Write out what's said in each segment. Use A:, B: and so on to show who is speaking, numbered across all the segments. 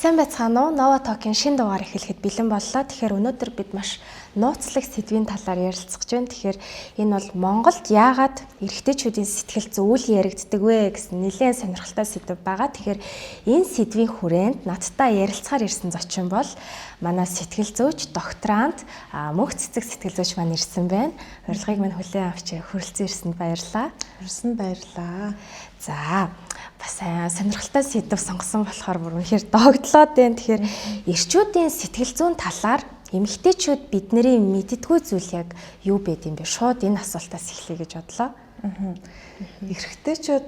A: Сайн байцгаана уу? Nova Talk-ын шинэ дугаар эхлэхэд бэлэн боллоо. Тэгэхээр өнөөдөр бид маш нууцлаг сэдвийн талаар ярилцах гэж байна. Тэгэхээр энэ бол Монголд яагаад эрэгтэйчүүдийн сэтгэл зүйн үйл яригддаг вэ гэсэн нэлээд сонирхолтой сэдв байгаа. Тэгэхээр энэ сэдвийн хүрээнд надтай ярилцахаар ирсэн зочин бол манай сэтгэл зүйч, докторант, мөнх цэцэг сэтгэл зүйч маань ирсэн байна. Урилгыг минь хүлээн авч хүрэлцэн ирсэнд баярлалаа.
B: Хүрсэнд баярлалаа.
A: За, бас сонирхолтой сэдв сонгосон болохоор бүр үнэхээр догдлоод байна. Тэгэхээр эрчүүдийн сэтгэл зүйн талаар эмэгтэйчүүд бидний мэддэггүй зүйл яг юу байд юм бэ? Шууд энэ асуултаас эхлэе гэж бодлоо.
B: Эрэгтэйчүүд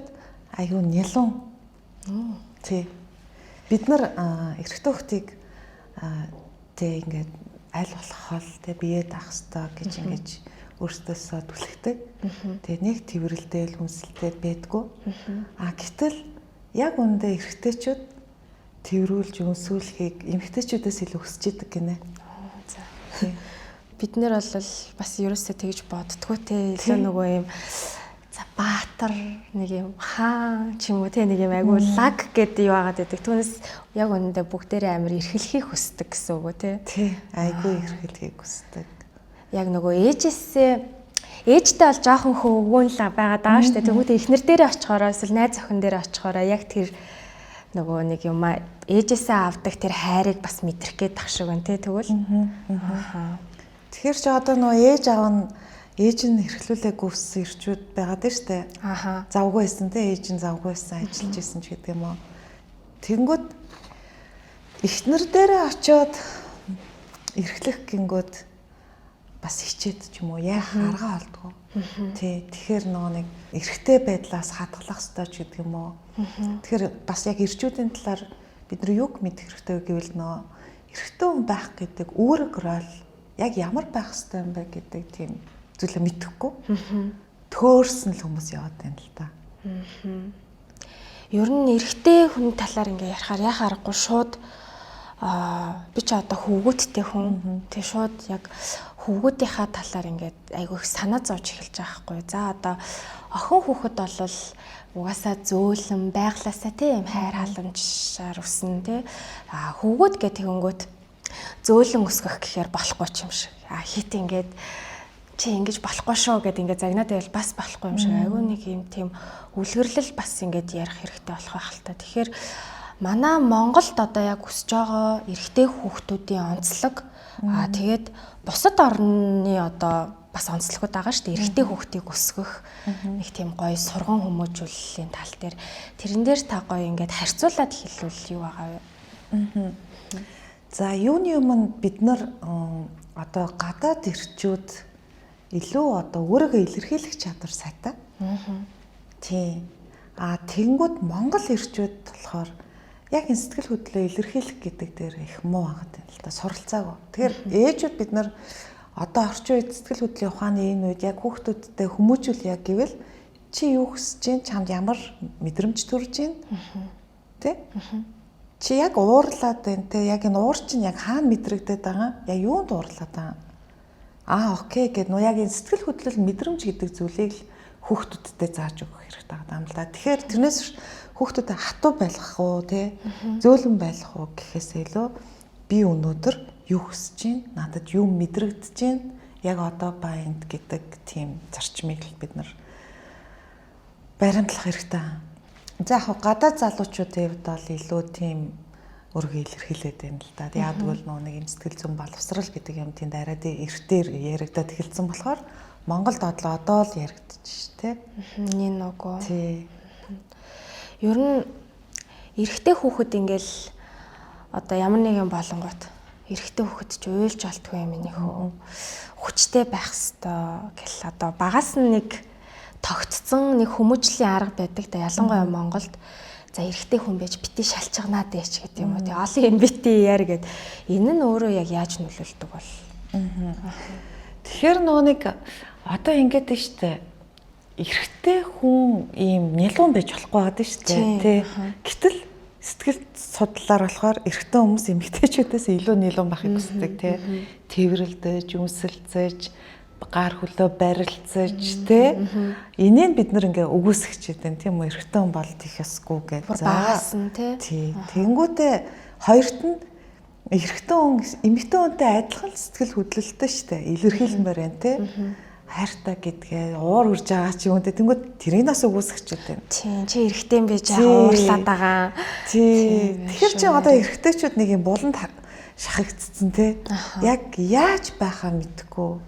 B: аюу нялуун. Тий. Бид нар эрэгтэй хүүхдийг тий ингээд аль болох хол тий бие даах ёстой гэж ингэж өөрсдөөсөө түлхдэг. Тэгээ нэг тэрвэрлдэл хүнсэлтэй байдгүй. А гэтэл яг үүндээ эрэгтэйчүүд тэрвэрлж үнсүүлэхийг эмэгтэйчүүдээс илүү хүсэж идэг гинэ.
A: За. Бид нэр бол бас ерөөсөө тэгж боддгоо те. Илүү нөгөө юм за баатар нэг юм хаан ч юм уу те нэг юм айгу лаг гэдэг юу агаад байдаг. Түүнээс яг үнэндээ бүгдээрээ амар эрхлэхийг хүсдэг гэсэн үг үү те.
B: Тий, айгу эрхлэхийг хүсдэг.
A: Яг нөгөө ээжээсээ ээжтэй бол жоохон хөвгүүн л байгаад байгаа шүү дээ. Тэгвэл эхнэр дээрээ очихороо эсвэл найз охин дээрээ очихороо яг тэр нөгөө нэг юм ээжээсээ авдаг тэр хайрыг бас мэдрэх гээд тах шиг байна те тэгвэл.
B: Тэгэхээр чи одоо нөгөө ээж аав нь ээж нь эрхлүүлээгүй өссөн эрчүүд байгаад байна шүү дээ.
A: Аха.
B: Завгүй байсан те ээж нь завгүй байсан ажиллаж исэн ч гэдэг юм уу. Тэнгүүд эхнэр дээрээ очиод эрхлэх гингүүд бас хичээд ч юм уу яах арга олдгоо. Тий. Тэгэхээр нөгөө нэг эрэгтэй байдлаас хадгалах ёстой ч гэдэг юм уу. Тэгэхээр бас яг эрчүүдийн талаар бид нар юг мэдэх хэрэгтэй вэ гэвэл нөгөө эрэгтэй хүн байх гэдэг үүрэг рол яг ямар байх ёстой юм бэ гэдэг тийм зүйлээ мэдэхгүй. Төөрсөн л хүмүүс яваад байна л да.
A: Ер нь эрэгтэй хүн талаар ингээ ярихаар яхаа аргагүй шууд би ч одоо хөвгүүдтэй хүн. Тэг шууд яг хөвгүүдийнхаа талаар ингээд айгүй их санаа зовж эхэлж байгаа хгүй. За одоо охин хүүхэд бол угаасаа зөөлөн байглаасаа тийм хайр халамжаар өснө тий. А хөвгүүд гэх тэгэнгүүт зөөлөн өсгөх гэхээр болохгүй ч юм шиг. А хит ингээд чи ингэж болохгүй шүү гэд ингээд загнаад байвал бас болохгүй юм шиг. Айгүй нэг юм тийм үлгэрлэл бас ингээд ярих хэрэгтэй болох байх л та. Тэгэхээр манай Монголд одоо яг өсөж байгаа эрэгтэй хүүхдүүдийн онцлог аа тэгээд бусад орны одоо бас онцлогуд байгаа шүү дээ. Эрэгтэй хүүхдийг өсгөх нэг тийм гоё сурган хүмүүжүүлэлийн тал дээр тэрэн дээр та гоё ингээд харьцуулаад хэлвэл юу байгаа вэ?
B: За юуны өмнө бид нар одоо гадаад эрчүүд илүү одоо өөрийгөө илэрхийлэх чадвар сайтай. Тийм. А тэгэнгүүт Монгол эрчүүд болохоор яг энэ сэтгэл хөдлөлөө илэрхийлэх гэдэг дээр их муу байгаад байна л да суралцаагүй. Тэгэхээр ээжүүд бид нар одоо орчин үед сэтгэл хөдлөлийн ухааны энэ үед яг хүүхдүүдтэй хүмүүжүүл яг гэвэл чи юу хүсэж чинь чамд ямар мэдрэмж төрж байна тэ? Чи яг уурлаад байна те яг энэ уур чинь яг хаана мэдрэгдээд байгаа? Яг юунд уурлаад байгаа? Аа окей гэд нөө яг энэ сэтгэл хөдлөл мэдрэмж гэдэг зүйлийг л хүүхдүүдтэй зааж өгөх хэрэгтэй байгаа юм л да. Тэгэхээр тэрнээс хүүхдүүдэд хатуу байлгах уу те зөөлөн байлгах уу гэхээс илүү би өнөөдөр юу хүсэж чинь надад юу мэдрэгдэж чинь яг одоо ба энд гэдэг тийм зарчмыг л бид нар баримтлах хэрэгтэй. За яг гадаад залуучуудын хувьд бол илүү тийм өөрийгөө илэрхийлээд байна л да. Яг тэгвэл нөгөө нэг юм сэтгэл зүйн боловсрал гэдэг юм тэнд арай эртээр яригадад эхэлсэн болохоор Монголд одоо л яригдчих тий.
A: Нин нөгөө.
B: Тий.
A: Ер нь эрэгтэй хүүхэд ингээл одоо ямар нэгэн болонгот эрэгтэй хүүхэд ч уйлж олдгүй юм миний хөө. Хүчтэй байх хэвээр гэл одоо багаас нь нэг тогтцсон нэг хүмүүжлийн арга байдаг да ялангуяа Монголд за эрэгтэй хүн байж бити шалчганаа дээч гэдэг юм уу тий олон юм бити яар гэд энэ нь өөрөө яг яаж нөлөөлдөг бол.
B: Тэгэхээр нөгөө нэг одоо ингэж нь штэ эрэгтэй хүн ийм нялуун байж болохгүй байгаа шүү дээ тий. Гэтэл сэтгэл судлалаар болохоор эрэгтэй хүмүүс эмэгтэйчүүдээс илүү нялуун байхыг хүсдэг тий. Тэврэлдэж, үнсэлцэж, гар хөлөө барилцаж тий. Энийг бид нар ингээ үгүйсгэж идэв тийм үү эрэгтэй хүн бол тийх ёсгүй гэж.
A: Багаас нь тий.
B: Тий. Тэнгүүтээ Хоёрт нь эрэгтэй хүн эмэгтэй хүнтэй адилхан сэтгэл хөдлөлттэй шүү дээ. Илэрхийлмээр байна те. Хайртай гэдгээ уур үрж байгаа ч юм уу те. Тэнгүүд тэрийг нас үгүйсгэж байна.
A: Тийм, чи эрэгтэй юм би жаахан уурлаад байгаа.
B: Тийм. Тэгэхээр чи одоо эрэгтэйчүүд нэг юм буланд шахагдцсан те. Яг яаж байхаа мэдэхгүй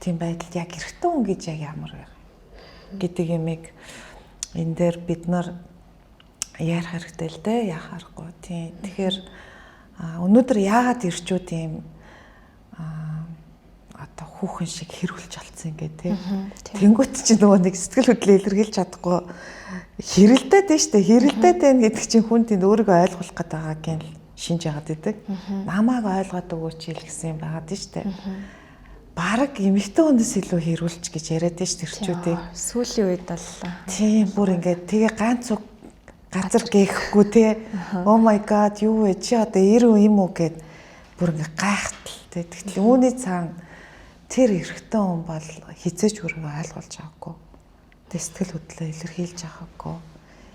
B: тийм байдалд яг эрэгтэй хүн гэж яг ямар вэ гэдэг юмыг энэ дээр бид нар ярих хэрэгтэй л дээ, яах аргагүй. Тийм. Тэгэхээр өнөөдөр яагаад ирчүүд ийм одоо хүүхэн шиг хэрүүлж олцсон юм гэ тий. Тэнгүүт чи нөгөө нэг сэтгэл хөдлөлөө илэрхийлж чадахгүй хэрэлдээд байна штэ. Хэрэлдээд байна гэдэг чинь хүн тэнд өөрийгөө ойлгох гээд байгаагийн шинж яагаад гэдэг. Намааг ойлгоод өгөөч л гэсэн юм байгаад байна штэ. Бараг эмэгтэй хүнээс илүү хэрүүлж гэж яриад байна штэ эрчүүдийг.
A: Сүүлийн үед бол
B: тийм бүр ингээд тэгээ ганц уг газар гээхгүй те. Oh my god юу вэ чи одоо 90 юм уу гэд бүр ингээ гайхтал те. Тэгтэл үүний цаана тэр эрэгтэй хүн бол хизээч өөрийгөө ойлгуулж байгаагүй. Тэг сэтгэл хөдлөлөө илэрхийлж байгаагүй.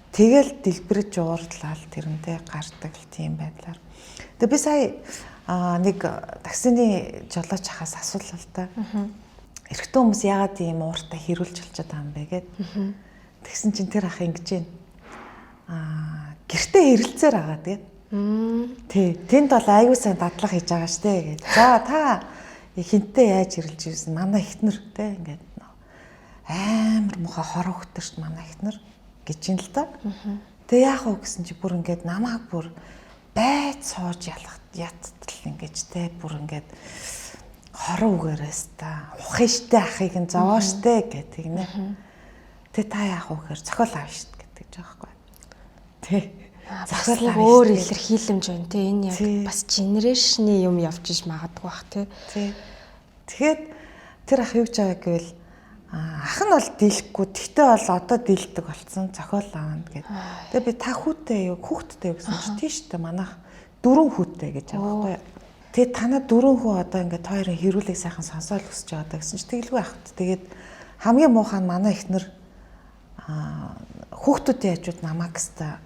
B: Тэгэл дэлбэрж уурлал тэрнтэй гардаг л тийм байдлаар. Тэгээ би сая нэг таксины жолооч ахаас асуулаа л та. Эрэгтэй хүмүүс яагаад ийм ууртай хэрүүлж болчиход байгаа юм бэ гэд. Тэгсэн чинь тэр ах ингэж байна. Гэртээ хэрэлцээр байгаа тэгээд. Тий. Тэнд бол аягүй сайн дадлага хийж байгаа штэ гэж. За та хинтээ яаж хэрэлж ирсэн? Манай эхнэр те ингээд амар муухай хороо хөтөр штэ манай эхнэр гэж юм л та. Тэгээ яах вэ гэсэн чи бүр ингээд намайг бүр байц сууж ялах яттал ингэж те бүр ингээд хороо үгээрээс та ухын штэ ахыг нь зовоо штэ гэдэг нэ. Тэг та яах вэ гэхээр зохиол авна штэ гэдэг ч аахгүй. Тий.
A: Бас нэг өөр илэрхийлэмж байна те. Энэ яг бас генерашны юм явж иж магадгүй бах те.
B: Тий. Тэгэхээр тэр ах юу гэж байгаа гэвэл ах нь бол дийлэхгүй. Тэгтээ бол одоо дийлдэг болсон. Зохиол аавна гэд. Тэгээ би та хүүтэй юу, хүүхэдтэй юу гэсэн чи тий штэ манайх 4 хүүтэй гэж байгаа байхгүй юу. Тэгээ танаа 4 хүү одоо ингээд та хоёрын хэрүүлэг сайхан сонсоол өсөж байгаа даа гэсэн чи тэгэлгүй ах. Тэгээд хамгийн муухай нь манай эхнэр хүүхдүүдийн хажууд намайг гэстэ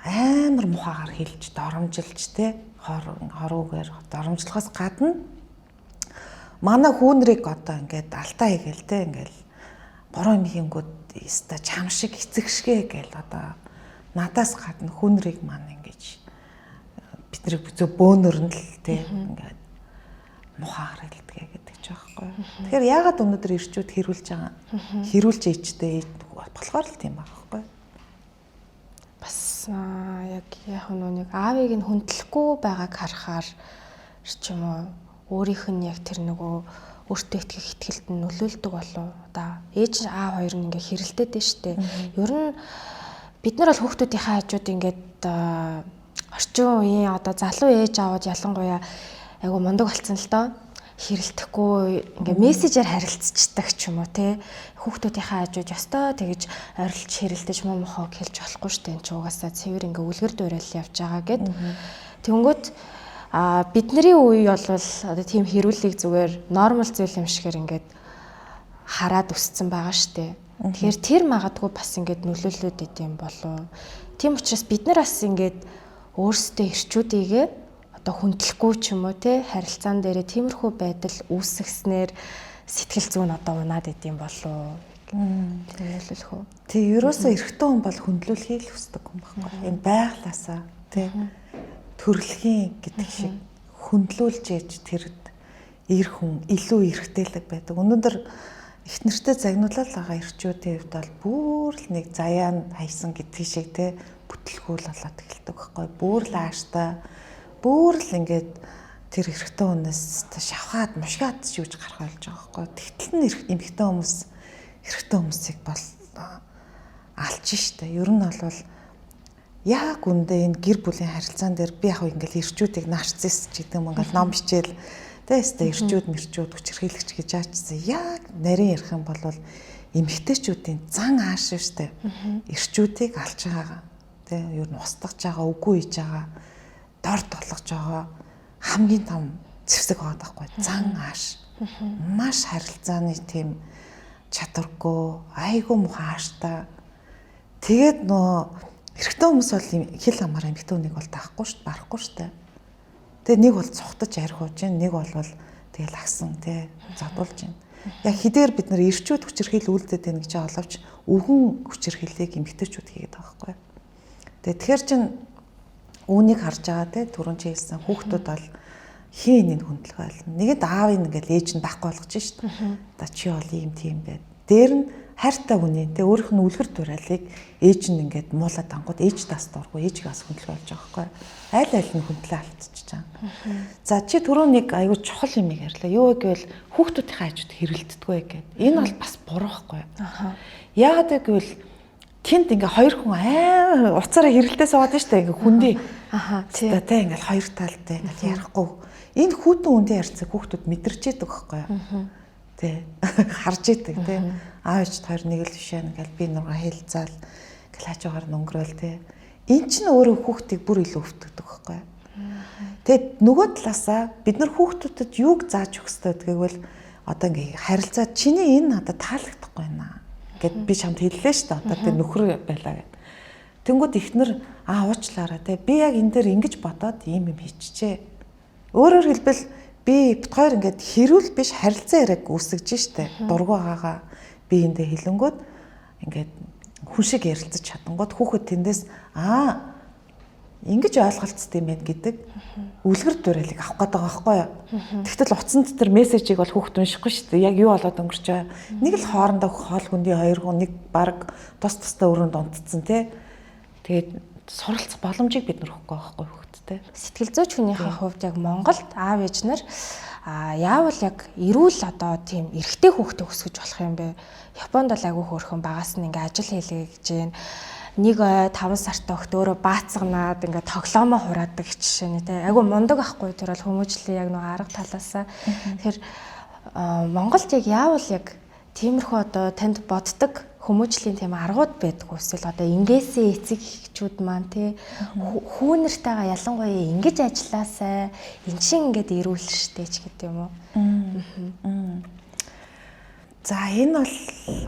B: амар мухаагаар хэлж доромжилж те хоруугаар доромжлохоос гадна манай хүүнрийг одоо ингээд алдаа хийгээл те ингээд буруу юм хийнгүүд өста чам шиг эцэг шигэ гээл одоо надаас гадна хүүнрийг маань ингэж бидний зөв бөөнөр нь л те ингээд мухаагаар хэлдэг гэдэг ч байхгүй. Тэгэхээр яагаад өнөөдөр ирчүүд хэрүүлж байгаа хэрүүлж ээжтэй болохоор л тийм байгаа байхгүй.
A: Бас яг яг нэг аавыг нь хүндлэхгүй байгааг харахаар ч юм уу өөрийнх нь яг тэр нөгөө өөртөө итгэх итгэлд нь нөлөөлдөг болов. Одоо ээж аав хоёр нь ингээ хэрэлдээд байна штэ. Ер нь бид нар бол хүүхдүүдийнхээ хажууд ингээд орчин үеийн одоо залуу ээж аавууд ялангуяа айгу мундаг болсон л доо. Хэрэлдэхгүй ингээ мессежээр харилцчихдаг ч юм уу те. Хүүхдүүдийнхээ хажууд ёстой тэгэж орилж хэрэлдэж муу мохог хэлж болохгүй штэ. Энэ ч угаасаа цэвэр ингээ үлгэр дуурайл явж байгаа гэд. Тэнгүүт бидний үе бол одоо тийм хэрүүлийг зүгээр нормал зүйл юм шигээр ингээд хараад өссөн байгаа штэ. Тэгэхээр тэр магадгүй бас ингээд нөлөөлөд идэм болов. Тийм учраас бид нар бас ингээд өөрсдөө эрчүүдийгээ одоо хүндлэхгүй ч юм уу те харилцаан дээрээ тиймэрхүү байдал үүсгэснээр сэтгэл зүйн одоо унаад идэм болов. Нөлөөлөх үү?
B: Тий, ерөөсөө эрэгтэй хүн бол хүндлүүлэхийг л хүсдэг юм байхгүй. Энэ байглаасаа тий төрөлхийн гэдэг шиг хүндлүүлж ээж тэр эр хүн илүү эрэгтэйлэг байдаг. Өнөөдөр их нэртэй загнуулал байгаа эрчүүдийн хувьд бол бүр л нэг заяа нь хайсан гэдэг шиг те бүтлгүүл болоод эхэлдэг байхгүй. Бүр л ааштай, бүр л ингээд тэр эрэгтэй хүнээс шавхаад мушгаад шүүж гарах болж байгаа байхгүй. Тэгтэл нь эмэгтэй хүмүүс эрэгтэй хүмүүсийг бол алж штэ. Ер нь бол яг үндэ энэ гэр бүлийн харилцаан дээр би яг ингээл эрчүүдийг нарцист ч гэдэг юм ингээл ном бичээл тэ эрчүүд мэрчүүд хүчирхийлэгч гэж аачсан. Яг нарийн ярих юм бол эмэгтэйчүүдийн зан ааш штэ. Эрчүүдийг алж байгаа. Тэ ер нь устгаж байгаа, үгүй хийж байгаа, дор толгож байгаа хамгийн том зэвсэг байгаа байхгүй. Зан ааш. Маш харилцааны тийм чадваргүй, айгүй муухай ааштай. Тэгээд нөө Эрэгтэй хүмүүс бол хэл амаар эмэгтэй хүнийг бол даахгүй шүү дээ, барахгүй шүү дээ. Тэгээ нэг бол цухтаж арх ууж гин, нэг бол тэгэл агсан тий зодуулж гин. Яг хідээр бид нар эрчүүд хүчирхийл үйлдээд байна гэж оловч өвгөн хүчирхийллийг эмэгтэйчүүд хийгээд байгаа байхгүй. Тэгээ тэгэхээр чин үүнийг харж байгаа тий түрүүн чи хэлсэн хүүхдүүд бол хин энийг хүндлэх байлна. Нэгэнд аавын ингээл ээж нь байхгүй болгож шít. Одоо чи бол ийм тийм байд. Дээр нь хайртай хүний тий өөрийнх нь үлгэр дуурайлыг ээж нь ингээд муулаад ангууд ээж тас дургүй ээжийг бас хүндлэх болж байгаа байхгүй. Аль аль нь хүндлээ алдчихж байгаа. За чи түрүү нэг аюу чухал юм ярьлаа. Юу вэ гэвэл хүүхдүүдийнхээ хажууд хэрэлддэггүй гэдэг. Энэ бол бас буруу байхгүй. Яагаад вэ гэвэл тэнд ингээ хоёр хүн аа уцаараа хэрэлдээ суугаад нь штэ ингээ хүндий.
A: Аха
B: тий. Тэ ингээл хоёр талтай ингээл ярихгүй. Энэ хүүтэн үндэ ярьцаг хүүхдүүд мэдэрч яадаг байхгүй юу? Тэ харж идэг тий. Аав ээж хоёр нэг л биш ээ ингээл би нурга хэлцаал ингээл хажуугаар нь өнгөрөөл тий. Эн чинь өөрөө хүүхдийг бүр илүү өвтгдөг байхгүй юу? Тэгээд нөгөө талаасаа бид нар хүүхдүүдэд юуг зааж өгөх ёстой гэдгийг бол одоо ингээ харилцаа чиний энэ надад таалагдахгүй байна гэд би чамд хэллээ шүү дээ. Одоо тэр нөхөр байлаа гэд. Тэнгүүд ихнэр аа уучлаарай те би яг энэ дээр ингэж бодоод ийм юм хийчихээ. Өөрөөр хэлбэл би бит хоёр ингээд хэрүүл биш харилцаа яриаг үүсгэж штэ. Дургу байгаагаа би эндээ хэлэнгүүт ингээд хүн шиг ярилцаж чадангууд хүүхэд тэндээс аа ингэж ойлголцсон юм байна гэдэг үлгэр дуурайлыг авах гээд байгаа байхгүй юу. Тэгтэл утсан дотор мессежийг бол хүүхэд уншихгүй шүү дээ. Яг юу болоод өнгөрч байгаа. Нэг л хоорондоо хоол хүндий хоёр хүн нэг баг тус тустай өрөөнд унтцсан тий. Тэгээд суралцах боломжийг бид нар өгөхгүй байхгүй хүүхэдтэй.
A: Сэтгэл зүйч хүнийхээ хувьд яг Монголд аав ээж нар яавал яг эрүүл одоо тийм эрэгтэй хүүхдээ өсгөж болох юм бэ? Японд бол айгүй хөөрхөн багаас нь ингээ ажил хийлгээ гэж байна. Нэг 5 сартай хөхт өөрөө баацганаад ингээ тоглоомоо хураадаг жишээ нэ тэ айгүй мундаг ахгүй тэр бол хүмүүжлийн яг нэг арга талаасаа. Тэгэхээр Монголд яг яавал яг тиймэрхүү одоо танд боддог хүмүүжлийн тийм аргууд байдаг эсвэл одоо ингээсээ эцэг эхчүүд маань тий хүүнэртэйгээ ялангуяа ингэж ажилласай эн чин ингээд эрүүл штэ ч гэдэг юм уу.
B: За энэ бол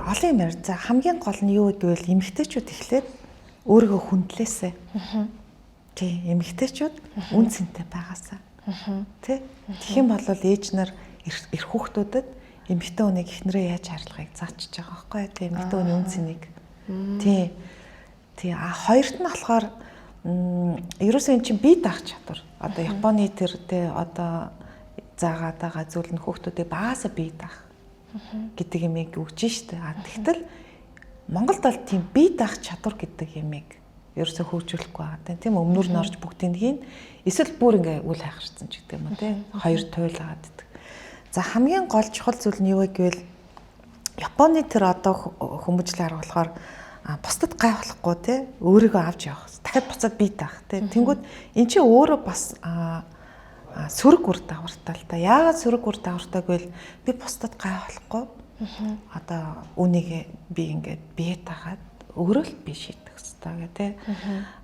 B: олон юм байна. За хамгийн гол нь юу гэвэл эмэгтэйчүүд эхлээд өөрийгөө хүндлээсэй. Тий, эмэгтэйчүүд үн цэнтэй байгаасаа. Тий. Тэгэх юм бол ээж нар эр хүүхдүүдэд эмэгтэй хүнийг эхнэрээ яаж харилцахыг заачиж байгаа байхгүй тий, эмэгтэй хүний үн цэнийг. Тий. Тий. А хоёрт нь болохоор ерөөсөө эн чинь бие даах чадвар. Одоо Японы тэр тий одоо заагаад байгаа зүйл нь хүүхдүүдийг багасаа бие даах гэдэг юмыг өгч штэ. А тэгтэл Монголд бол тийм бие даах чадвар гэдэг юмыг ерөөсөө хөгжүүлэхгүй байгаа. Тийм өмнөр нь орж бүгдийг хийн. Эсвэл бүр ингээ үл хайхарсан ч гэдэг юм уу тий. Хоёр туйлгаад идэх. За хамгийн гол чухал зүйл нь юу вэ гэвэл Японы тэр одоо хүмүүжлийн арга болохоор бусдад гай болохгүй тий өөрийгөө авч явах. Дахиад буцаад бие даах тий. Тэнгүүд эн чинь өөрөө бас сөрөг үр дагавартай л да. Яагаад сөрөг үр дагавартай гэвэл би бусдад гай болохгүй. Одоо үүнийг би ингээд бие дагаад өөрөө л би шийдэх хэрэгтэй гэх тий.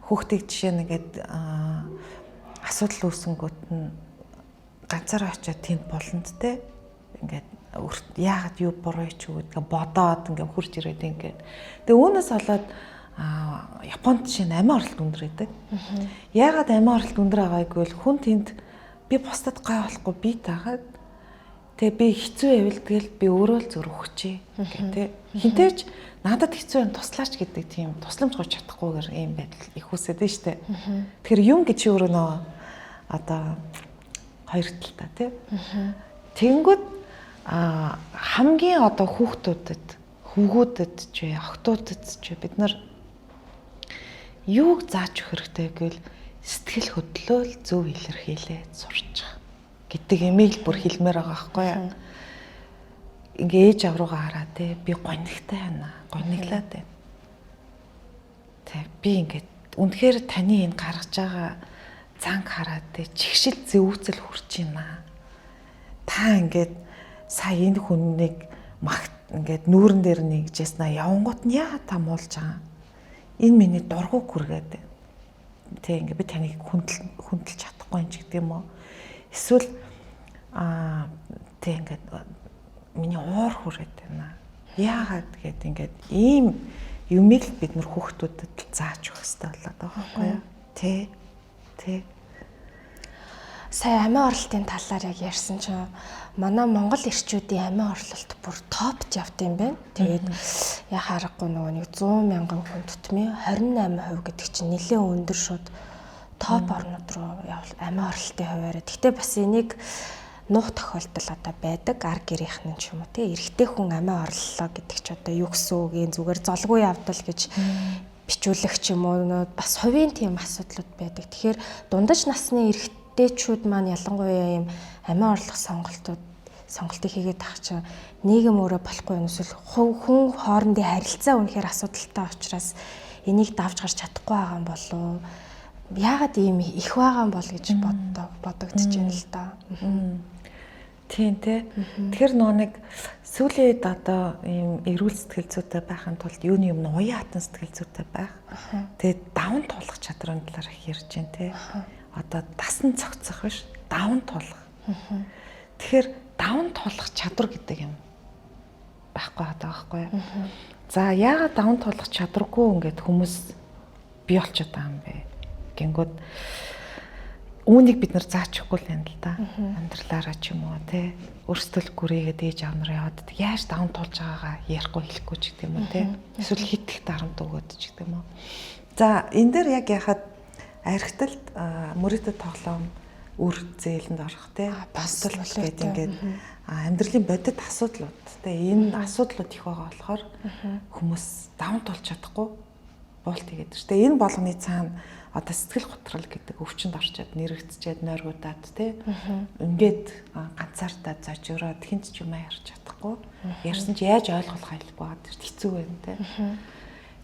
B: Хүүхдийг жишээ нь ингээд асуудал үүсэнгүүт нь ганцаараа очиод тэнд буланд те ингээд яагаад юу буруу ч гэдэг бодоод ингээд хурж ирээд ингээд. Тэгээ үүнээс болоод Японд жишээ нь амиа оролт өндөр байдаг. Яагаад амиа оролт өндөр байгааг гэвэл хүн тэнд би бусдад гай болохгүй би таагаад тэгээ би хэцүү байвал тэгэл би өөрөө л зөр өгчээ гэх тэ. Хинтээч надад хэцүү юм туслаач гэдэг тийм тусламж гуйж чадахгүйгээр ийм байдал их үүсээд нь штэ. Тэгэхээр юм гэж өөрөө нөө одоо хоёр талтай тий. Тэнгүүд хамгийн одоо хүүхдүүдэд, хөвгүүдэд ч вэ, охтуудад ч вэ бид нар юуг зааж өгөх хэрэгтэй гэвэл сэтгэл хөдлөөл зөв илэрхийлээд сурчих гэдэг юмыг л бүр хэлмээр байгаа байхгүй юу. Ингээ ээж ав руугаа хараа те би гонигтай байна. Гониглаад байна. Тэ би ингээд үнэхээр таны энэ гаргаж байгаа занг хараад те чигшил зэвүүцэл хүрч байна. Та ингээд сая энэ хүннийг магт ингээд нүүрэн дээр нэгжсэн аа явангууд нь яа та муулж байгаа. Энэ миний дургуг хүргээд байна. Тэ ингээд би таныг хүндэлж чадахгүй юм ч гэдэг юм уу. Эсвэл тэ ингээд миний уур хүрээд байна. Яагаад гэд ингээд ийм юмыг л бид нар хүүхдүүдэд зааж өгөх хэрэгтэй болоод байгаа байхгүй юу? Тэ. Тэ.
A: Сая амиа орлолтын талаар яг ярьсан чинь манай Монгол эрчүүдийн амиа орлолт бүр топт явд юм байна. Тэгээд яхаа аргагүй нөгөө нэг 100 мянган хүн тутмын 28% гэдэг чинь нэлээд өндөр шууд топ орнууд руу явал амиа орлолтын хуваараа. Гэхдээ бас энийг нуух тохиолдол одоо байдаг. Ар гэрийнхэн ч юм уу тий эрэгтэй хүн амиа орлолоо гэдэг чи одоо юу гэсэн үг юм, зүгээр золгүй явдал гэж бичүүлэх ч юм уу, бас хувийн тийм асуудлууд байдаг. Тэгэхээр дундаж насны эрэгтэйчүүд маань ялангуяа ийм амиа орлох сонголтыг хийгээд тах чинь нийгэм өөрөө болохгүй юм эсвэл хүн хоорондын харилцаа үнэхээр асуудалтай учраас энийг давж гарч чадахгүй байгаа юм болов уу? Яагаад ийм их байгаа юм бол гэж бодогдож байна л да.
B: Тийм тий. Тэгэхээр нөө нэг сүүлийн үед одоо ийм эрүүл сэтгэл зүйтэй байхын тулд юуны өмнө уян хатан сэтгэл зүйтэй байх. Тэгээд даван туулах чадрын талаар их ярьж байна тий. Одоо дасан цогцох биш, даван туулах. Тэгэхээр даван туулах чадвар гэдэг юм байхгүй байгаа байхгүй юу? За яагаад даван туулах чадваргүй ингээд хүмүүс бий болчиход байгаа юм бэ? Гингүүд үүнийг бид нар зааж өгөхгүй л юм л да. Амьдралаараа ч юм уу те. Өөрсдөө л гүрээгээд ээж аав нар яваад яаж даван туулж байгаагаа ярихгүй хэлэхгүй ч гэдэг юм уу те. Эсвэл хит их дарамт өгөөд ч гэдэг юм уу. За энэ дээр яг яхад архиталт мөрөдөд тоглоом үр зээлэнд орох те.
A: Бас
B: гээд ингээд амьдралын бодит асуудлууд те. Энэ асуудлууд их байгаа болохоор хүмүүс даван туулж чадахгүй буулт хийгээд шүү дээ. Энэ болгоны цаана одоо сэтгэл готрол гэдэг өвчнөд орчоод нэрэгдчихэд нойргуудаад тий ингээд ганцаардаа зожироод хинт ч юм ярьж чадахгүй ярьсан ч яаж ойлгох хайлахгүй байгаа тэр хэцүү байна тий.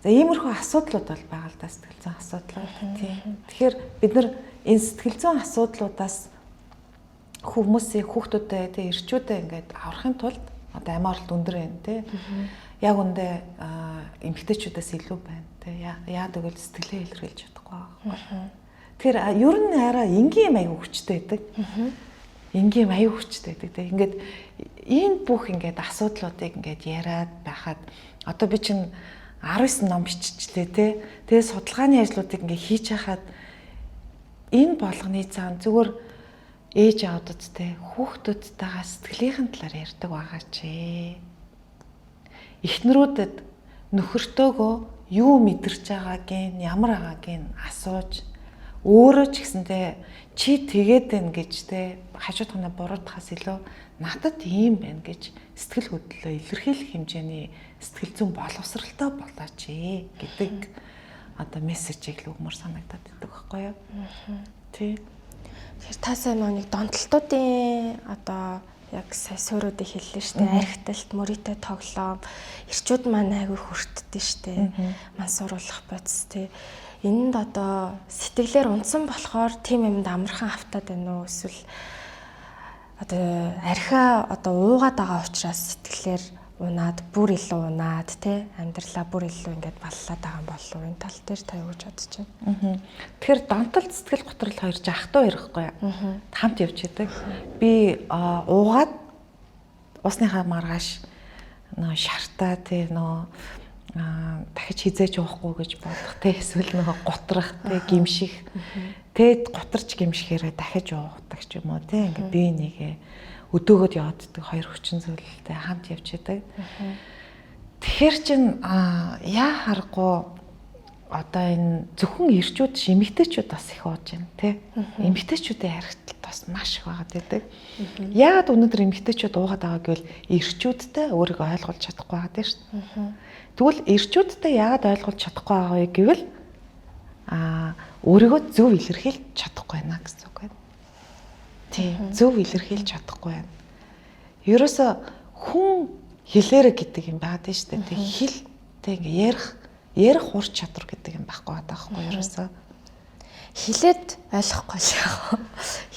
B: За иймэрхүү асуудлууд бол байгаа л да, сэтгэл зүйн асуудлууд тий. Тэгэхээр бид нар энэ сэтгэл зүйн асуудлуудаас хүмүүсийг хүүхдүүдэд тий эрчүүдээ ингээд аврахын тулд одоо амиа орлолт өндөр байна тий. Яг үндэ эмэгтэйчүүдээс илүү байна тий. Яад гэвэл сэтгэлээ илэрхийлж чадахгүй байгаа. Тэгэхээр ер нь арай энгийн юм аягүй хүчтэй байдаг. Энгийн юм аягүй хүчтэй байдаг тий. Ингээд энэ бүх ингээд асуудлуудыг ингээд яриад байхад одоо би чинь 19 ном биччихлээ тий. Тэгээ судалгааны ажлуудыг ингээд хийж хахад энэ болгоны цаана зүгээр ээж аавдад тий хүүхдүүдтэйгээ сэтгэлийнхэн талаар ярьдаг байгаа ч. Эхнэрүүдэд нөхөртөөгөө юу мэдэрч байгааг нь ямар байгааг нь асууж өөрөө ч гэсэндээ чи тэгээд байна гэж те хажуу тахна буруутахаас илүү надад ийм байна гэж сэтгэл хөдлөлөө илэрхийлэх хэмжээний сэтгэл зүйн боловсралтай болооч гэдэг одоо мессежийг л өгмөр санагдаад байдаг байхгүй юу? Тий.
A: Тэгэхээр та сайн нэг донтолтуудын одоо яг сая суурьуудыг хэллээ шүү дээ. Архиталт, мөрийтэй тоглоом, эрчүүд маань айгүй хүртдээ шүү дээ. Мансууруулах бодис тий. Энэнд одоо сэтгэлээр унтсан болохоор тийм юмд амархан автаад байна уу? Эсвэл одоо архиа одоо уугаад байгаа учраас сэтгэлээр унаад бүр илүү унаад тий амьдралаа бүр илүү ингээд баллаад байгаа юм болов уу? Энэ тал дээр та юу гэж бодож байна?
B: Тэгэхээр донтолт сэтгэл готрол хоёр жахтуу ярихгүй хамт явж идэг. Би уугаад усныхаа маргааш нөө шартаа тий нөө дахиж хизээж уухгүй гэж бодох тий эсвэл нөө гутрах тий гимших тэгэд гутарч гимшихээрээ дахиж уудаг ч юм уу тий ингээд би нэгэ өдөөгөөд явааддаг хоёр хүчин зүйлтэй хамт явж идэг. Тэгэхээр чин яа харахгүй одоо энэ зөвхөн эрчүүд ш эмэгтэйчүүд бас их ууж байна тий. Эмэгтэйчүүдийн харигталт бас маш их байгаад байдаг. Яагаад өнөөдөр эмэгтэйчүүд уугаад байгаа гэвэл эрчүүдтэй өөрийгөө ойлгуулж чадахгүй байгаа тийм шүү дээ. Тэгвэл эрчүүдтэй яагаад ойлгуулж чадахгүй байгаа вэ гэвэл өөрийгөө зөв илэрхийлж чадахгүй байна гэсэн үг байна. Тий, зөв илэрхийлж чадахгүй байна. Ерөөсө хүн хэлээрэ гэдэг юм байгаа тийм шүү дээ. Тэг хэл тэг ингээ ярих ур чадвар гэдэг юм байхгүй байгаа байхгүй ерөөсө.
A: Хилээд ойлгохгүй л яах вэ?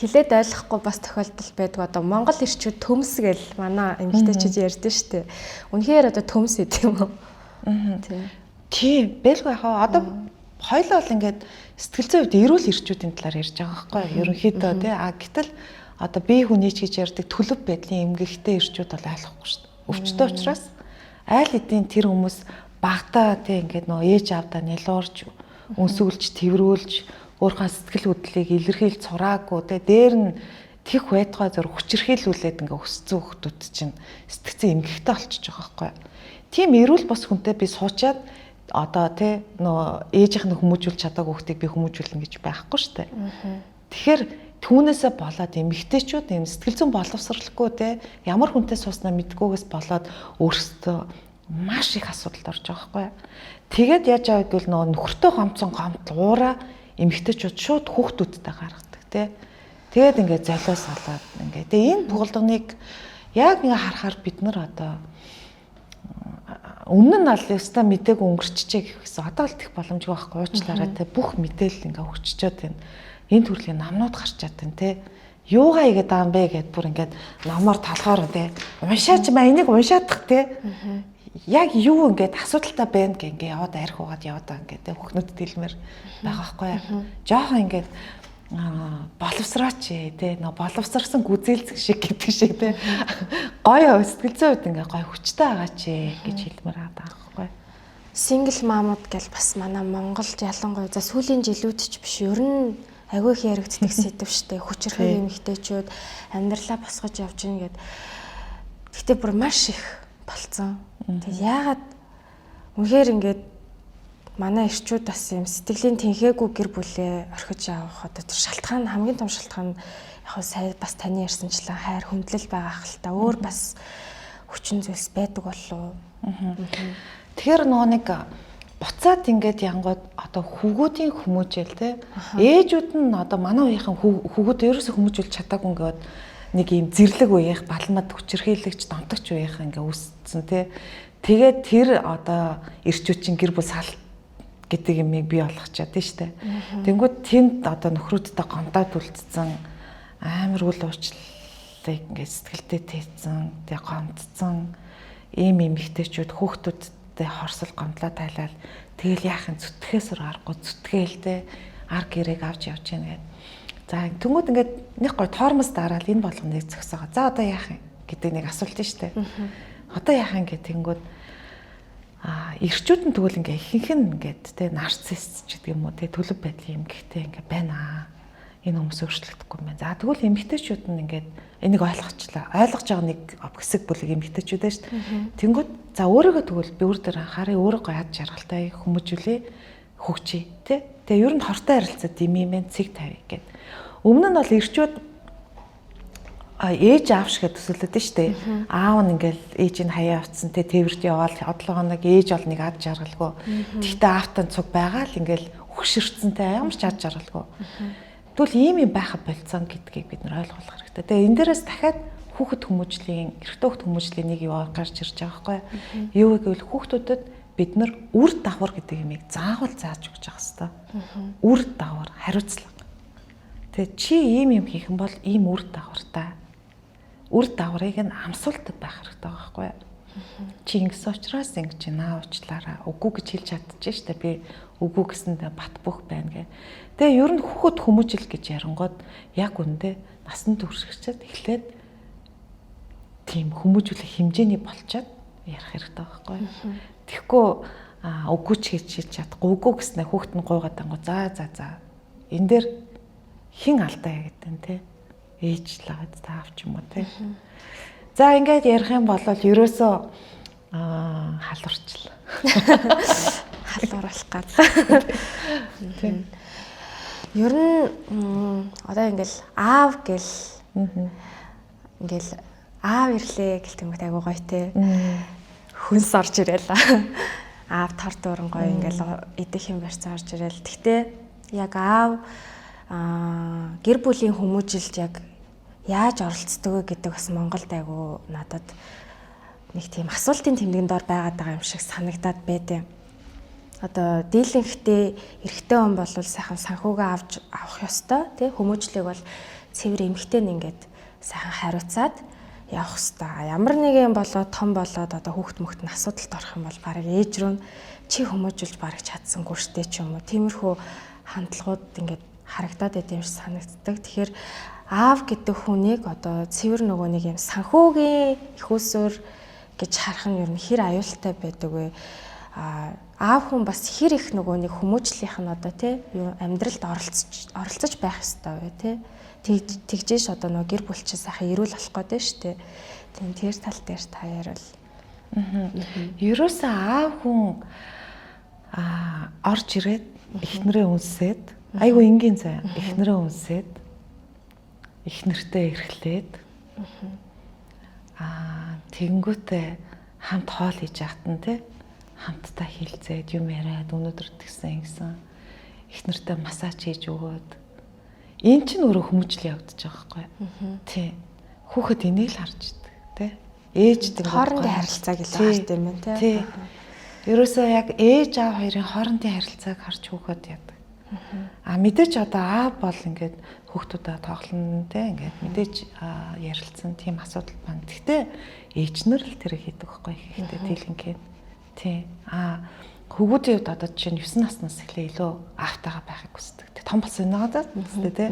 A: Хилээд ойлгохгүй бас тохиолдол байдаг. Одоо Монгол эрчүүд төмс гэл манай эмэгтэйчүүд ярьдэн шүү дээ. Үнэхээр одоо төмс гэдэг юм уу?
B: Тий. Тийм, бэлгүй яах вэ? Одоо хоёлоо бол ингээд сэтгэл зүйн хувьд эрүүл эрчүүдийн талаар ярьж байгаа байхгүй юу? Ерөнхийдөө тий. А гэтэл одоо бие хүний ч гэж ярьдаг төлөв байдлын эмгэгтэй эрчүүд бол ойлгохгүй шүү дээ. Өвчтөй учраас айл хэдийн тэр хүмүүс Багтаа тий ингээд нөө ээж аавдаа нялуурч, өнсгөлж, тэрврүүлж, өөрийнхөө сэтгэл хөдлөлийг илэрхийлж сураагүй тий дээр нь тех байтугай зөр хүчирхийлүүлээд ингээ өссөн хүмүүс чинь сэтгцэн эмгэгтэй болчихж байгаа байхгүй. Тийм эрүүл бос хүнтэй би суучаад одоо тий нөө ээжийнх нь хүмүүжүүлж чадаагүй хүүхдийг би хүмүүжүүлнэ гэж байхгүй шүү дээ. Тэгэхээр түүнээсээ болоод эмэгтэйчүүд юм сэтгэл зүйн боловсралгүй те ямар хүнтэй сууснаа мэдгүйгээс болоод өөрсдөө маш их асуудалд орж байгаа байхгүй. Тэгээд яаж аваад гэвэл нөгөө нөхөртөө гомцсон гомдол уура эмэгтэйчүүд шууд хүүхдүүдтэй гаргадаг те. Тэгээд ингээд золиос болоод ингээд. Тэгээ энэ болгоныг яг ингээ харахаар бид нар одоо өмнө нь аль ёстой мэдээг өнгөрчжээ гэх гэсэн. Одоо л тех боломжгүй байхгүй, уучлаарай те, бүх мэдээлэл ингээ хөгжчөөд байна. Энэ төрлийн намнууд гарчаад байна те. Юугаа игээд байгаа юм бэ гэд бүр ингээд номоор толгоор те уншаач маа энийг уншаадах те. Яг юу ингээд асуудалтай байна гэ ингээ яваад арх угаад яваад байгаа ингээд те хөхнөд дэлмэр байгаа байхгүй. Жохон ингээд боловсрооч те нөө боловсрсон гүзээлзэх шиг гэдэг шиг те гоё сэтгэл зүйн үед ингээ гоё хүчтэй байгаа ч гэж хэлмээр байгаа байхгүй.
A: Single mom-ууд гэл бас манай Монголд ялангуяа за сүүлийн жилүүд ч биш ер нь айгүй их яригддаг сэдв штэ, хүчирхэг эмэгтэйчүүд амьдралаа босгож явж гин гэд. Гэтэ бүр маш их болцсон. Тэг яагаад үнэхээр ингээд манай эрчүүд бас юм сэтгэлийн тэнхээгүй гэр бүлээ орхиж явах одоо тэр шалтгаан, хамгийн том шалтгаан яг сая бас таны ярьсанчлан хайр хүндлэл байгаа хэл та, өөр бас хүчин зүйлс байдаг болов уу?
B: Тэгэхээр нөгөө нэг буцаад ингээд янгууд одоо хүүгүүдийн хүмүүжэл те ээжүүд нь одоо манай үеийнхэн хүүгүүд ерөөсө хүмүүжүүлж чадаагүй ингээд нэг юм зэрлэг үеийнх балмад хүчирхийлэгч донтогч үеийнх ингээ үүссэн те. Тэгээд тэр одоо эрчүүд чинь гэр бүл сал гэдэг юмыг бий болгочоод тийм штэ. Тэнгүүд тэнд одоо нөхрүүдтэй гомдоод үлдсэн амар үл уучлалыг ингээд сэтгэлдээ тээцэн, тэг гомдсон ийм эмэгтэйчүүд хүүхдүүдтэй хорсол гомдлоо тайлал тэгэл яах юм зүтгэхээс өөр аргагүй зүтгээл те ар гэрээг авч явж гин гэд. За тэнгүүд ингээд нэг гой тормоз дараал энэ болгоныг зөксөөгөө. За одоо яах юм гэдэг нэг асуулт нь штэ. Одоо яах юм гэх тэнгүүд эрчүүд нь тэгвэл ингээ ихэнх нь ингээд те нарцист ч гэдэг юм уу те төлөв байдлын эмгэгтэй ингээ байна. Энэ хүмүүс өөрчлөгдөхгүй юм байна. За тэгвэл эмэгтэйчүүд нь ингээд энийг ойлгочлаа. Ойлгож байгаа нэг хэсэг бүлэг эмэгтэйчүүд ээ шүү дээ. Тэнгүүд за өөрийгөө тэгвэл би өөр дээр анхаарай, өөрийгөө яд жаргалтай хүмүүжүүлээ, хөгжий те. Тэгээ ер нь хортой харилцаа дими юм цэг тавь гэд. Өмнө нь бол эрчүүд ээж аав шиг төсөөлөд нь штэ. Аав нь ингээл ээжийг хаяа авцсан те тээвэрт яваал одлоо хоног ээж бол нэг ад жаргалгүй. Тэгтээ аавтай цуг байгаа л ингээл хөшөрцөн те ямар ч ад жаргалгүй. Тэгвэл ийм юм байха болцсон гэдгийг бид нар ойлгох хэрэгтэй. Тэгээ энэ дээрээс дахиад хүүхэд хүмүүжлийн, эрэгтэй хүүхэд хүмүүжлийн нэг юу гарч ирж байгаа байхгүй юу? Гэвэл хүүхдүүдэд бид нар үр дагавар гэдэг юмыг заавал зааж өгч явах хэрэгтэй. Үр дагавар, хариуцлага. Тэгээ чи ийм юм хийх юм бол ийм үр дагавартай. Үр дагаврыг нь амсуулдаг байх хэрэгтэй байхгүй юу? Чи ингэсэн учраас ингэж наа уучлаарай. Үгүй гэж хэлж чадчих штэ. Би үгүй гэсэндээ бат бөх байна гэ. Тэгээ ер нь хүүхэд хүмүүжил гэж ярангууд яг үндэ насан туршигчд эхлээд тийм хүмүүжүүлэх хэмжээний болчоод ярих хэрэгтэй байхгүй юу? Тэгэхгүй үгүй ч гэж хэлж чадахгүй. Үгүй гэснээр хүүхэд нь гуйгаад ангуу за за за. Энэ дээр хэн алдаа гэдэг нь те ээж л байгаа таав ч юм уу те. За ингээд ярих юм бол ерөөсөө халуурчлаа.
A: Халууруулах гад. Ер нь одоо ингээл аав гэл ингээл аав ирлээ гэл тэнгүүт айгуу гоё те. Хүнс орж ирээл. Аав тор дуран гоё ингээл идэх юм барьцаа орж ирээл. Тэгтээ яг аав гэр бүлийн хүмүүжилд яг яаж оролцдог вэ гэдэг бас Монголд айгуу надад нэг тийм асуултын тэмдгэн дор байгаад байгаа юм шиг санагдаад байдیں۔ Одоо дийлэнхтэй эрэгтэй хүн бол сайхан санхүүгээ авч авах ёстой тий, хүмүүжлийг бол цэвэр эмэгтэй нь ингээд сайхан хариуцаад явах ёстой. Ямар нэгэн болоод том болоод одоо хүүхд мөхт нь асуудалд орох юм бол бараг ээж рүү чи хүмүүжүүлж бараг чадсангүй штэ ч юм уу. Тиймэрхүү хандлагууд ингээд харагдаад байт юм шиг санагддаг. Тэгэхээр аав гэдэг хүнийг одоо цэвэр нөгөө нэг юм санхүүгийн их усүр гэж харах нь ер нь хэр аюултай байдаг вэ? Аав хүн бас хэр их нөгөө нэг хүмүүжлийнх нь одоо тий юу амьдралд оролцож байх ёстой вэ тий. Тэгжээш одоо нөгөө гэр бүл чинь сайхан эрүүл болох гэдэг шүү дээ. Тийм, тэр тал дээр та ярил.
B: Ерөөсөө аав хүн орж ирээд эхнэрээ үнсээд, айгу энгийн заяа. Эхнэрээ үнсээд, эхнэртээ эрхлээд, тэгэнгүүтээ хамт хоол хийж яхад нь тий хамтдаа хилцээд юм яриад, өнөөдөр тэгсэн ингэсэн, эхнэртээ массаж хийж өгөөд, эн чинь өөрөө хүмүүжил явагдаж байгаа байхгүй. Тий. Хүүхэд энийг л харж идэг тий. Ээж
A: тэг хоорондын харилцааг илүү харт юм байна
B: тий. Ерөөсөө яг ээж аав хоёрын хоорондын харилцааг харж хүүхэд яадаг. А мэдээч одоо аав бол ингээд хүүхдүүдээ тоглоно те, ингээд мэдээж ярилцсан, тийм асуудал байна. Гэхдээ ээж нар л тэрийг хийдэг байхгүй ихтэй дийлэнхээ. Тий. А хөвгүүдийн хувьд одоо жишээ нь 9 наснаас эхлээ илүү аавтайгаа байхыг хүсдэг. Том болсон юм аа тий.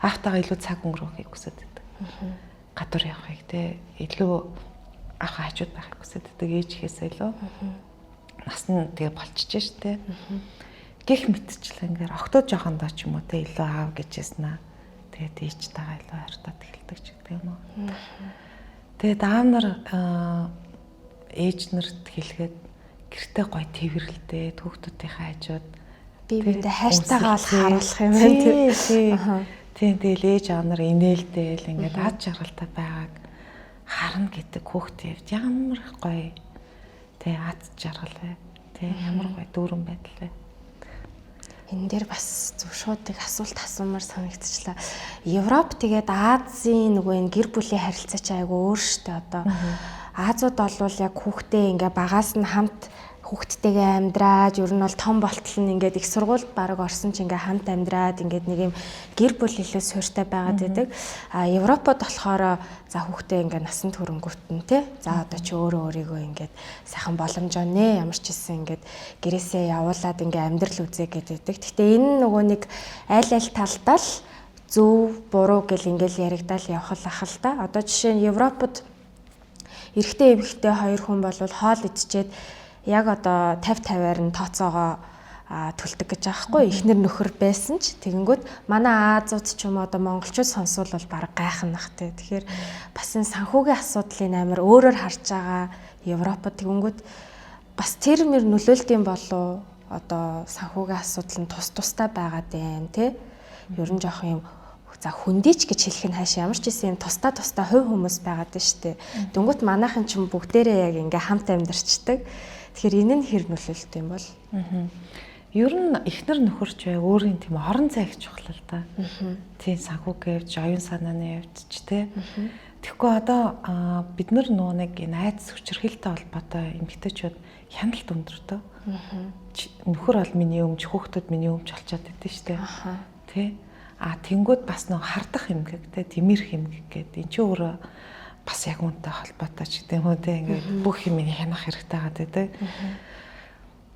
B: Аавтайгаа илүү цаг өнгөрөөхийг хүсдэг. Гадуур явахыг тий илүү аахаа хажууд байхыг хүсдэг. Ээж ихээсээ илүү. Нас нь тэгээ болчихж штэ. Гэх мэтчлэн ингээд октод жоохондоо ч юм уу те илүү аав гэж яснаа. Тэгээд ээжтэйгээ илүү хайртаад эхэлдэг ч гэдэг юм уу. Тэгээд аав нар ээж нарт хэлгээд гэртээ гой тэрвэрлдээд хүүхдүүдийнхээ хажууд
A: бие биендээ хайртайгаа бол харуулах юм байна
B: тий. Тийм, тэгэл ээж аав нар инээлдээл ингээд ад жаргалтай байгааг харна гэдэг хүүхдийн хувьд ямар гоё тий ад жаргал вэ. Тий, ямар гоё дүүрэн байдал вэ.
A: Энэ дээр бас зөв шууд их асуулт асуумаар санагдчихлаа. Европ тэгээд Азийн нөгөө энэ гэр бүлийн харилцаа чи айгүй өөр штэ одоо. Азууд бол яг хүүхдээ ингээ багаас нь хамт хүүхдтэйгээ амьдраад, ер нь бол том болтол нь ингээд их сургуульд бараг орсон ч ингээ хамт амьдраад, ингээд нэг юм гэр бүл илүү суурьтай байгаад байдаг. А Европод болохоор за хүүхдээ ингээ насан туршингүүт нь те, за одоо чи өөрөө өөрийгөө ингээд сайхан боломжоо нэ, ямар ч хэлсэн ингээд гэрээсээ явуулаад ингээ амьдрал үзээ гэдэг. Гэхдээ энэ нөгөө нэг аль аль талдаа л зөв буруу гэл ингээл яригдаал явах л ах л та. Одоо жишээ нь Европод эрэгтэй эмэгтэй хоёр хүн болвол хоол идчихэд яг одоо 50 50-аар нь тооцоогоо төлдөг гэж байгаа хгүй, эхнэр нөхөр байсан ч. Тэгэнгүүт манай Азууд ч юм уу одоо монголчууд сонсвол бол баг гайхнах те. Тэгэхээр бас энэ санхүүгийн асуудлыг амар өөрөөр харж байгаа Европод. Тэгэнгүүт бас тэр мөр нөлөөлдөм болов, одоо санхүүгийн асуудал нь тус тустай байгаад байна те. Ер нь жоох юм за хөндийч гэж хэлэх нь хааш, ямар ч гэсэн юм тусдаа тусдаа хувь хүмүүс байгаад байна шүү дээ. Дөнгөт манайхан ч бүгдээрээ яг ингээ хамт амьдарчдаг. Тэгэхээр энэ нь хэр нөлөөлт юм бол?
B: Ер нь эхнэр нөхөрч бай өөрийн тийм орон зай их чухал л да. Тийм, санхүүгийн явж, оюун санааны явж ч тий. Тэгэхгүй одоо бид нар нөгөө нэг энэ айдас хүчирхийлэлтэй холбоотой эмэгтэйчүүд хяналт өндөртөө. Нөхөр бол миний өмч, хүүхдүүд миний өмч болчиход байдсан шүү дээ. Тий. А тэнгууд бас нэг хардах эмгэг те, тэмэрх эмгэг гэдэг. Энд чи өөрөө бас яг үнтэй холбоотой ч гэдэг юм уу те, ингээд бүх юм хянах хэрэгтэй байгаа те.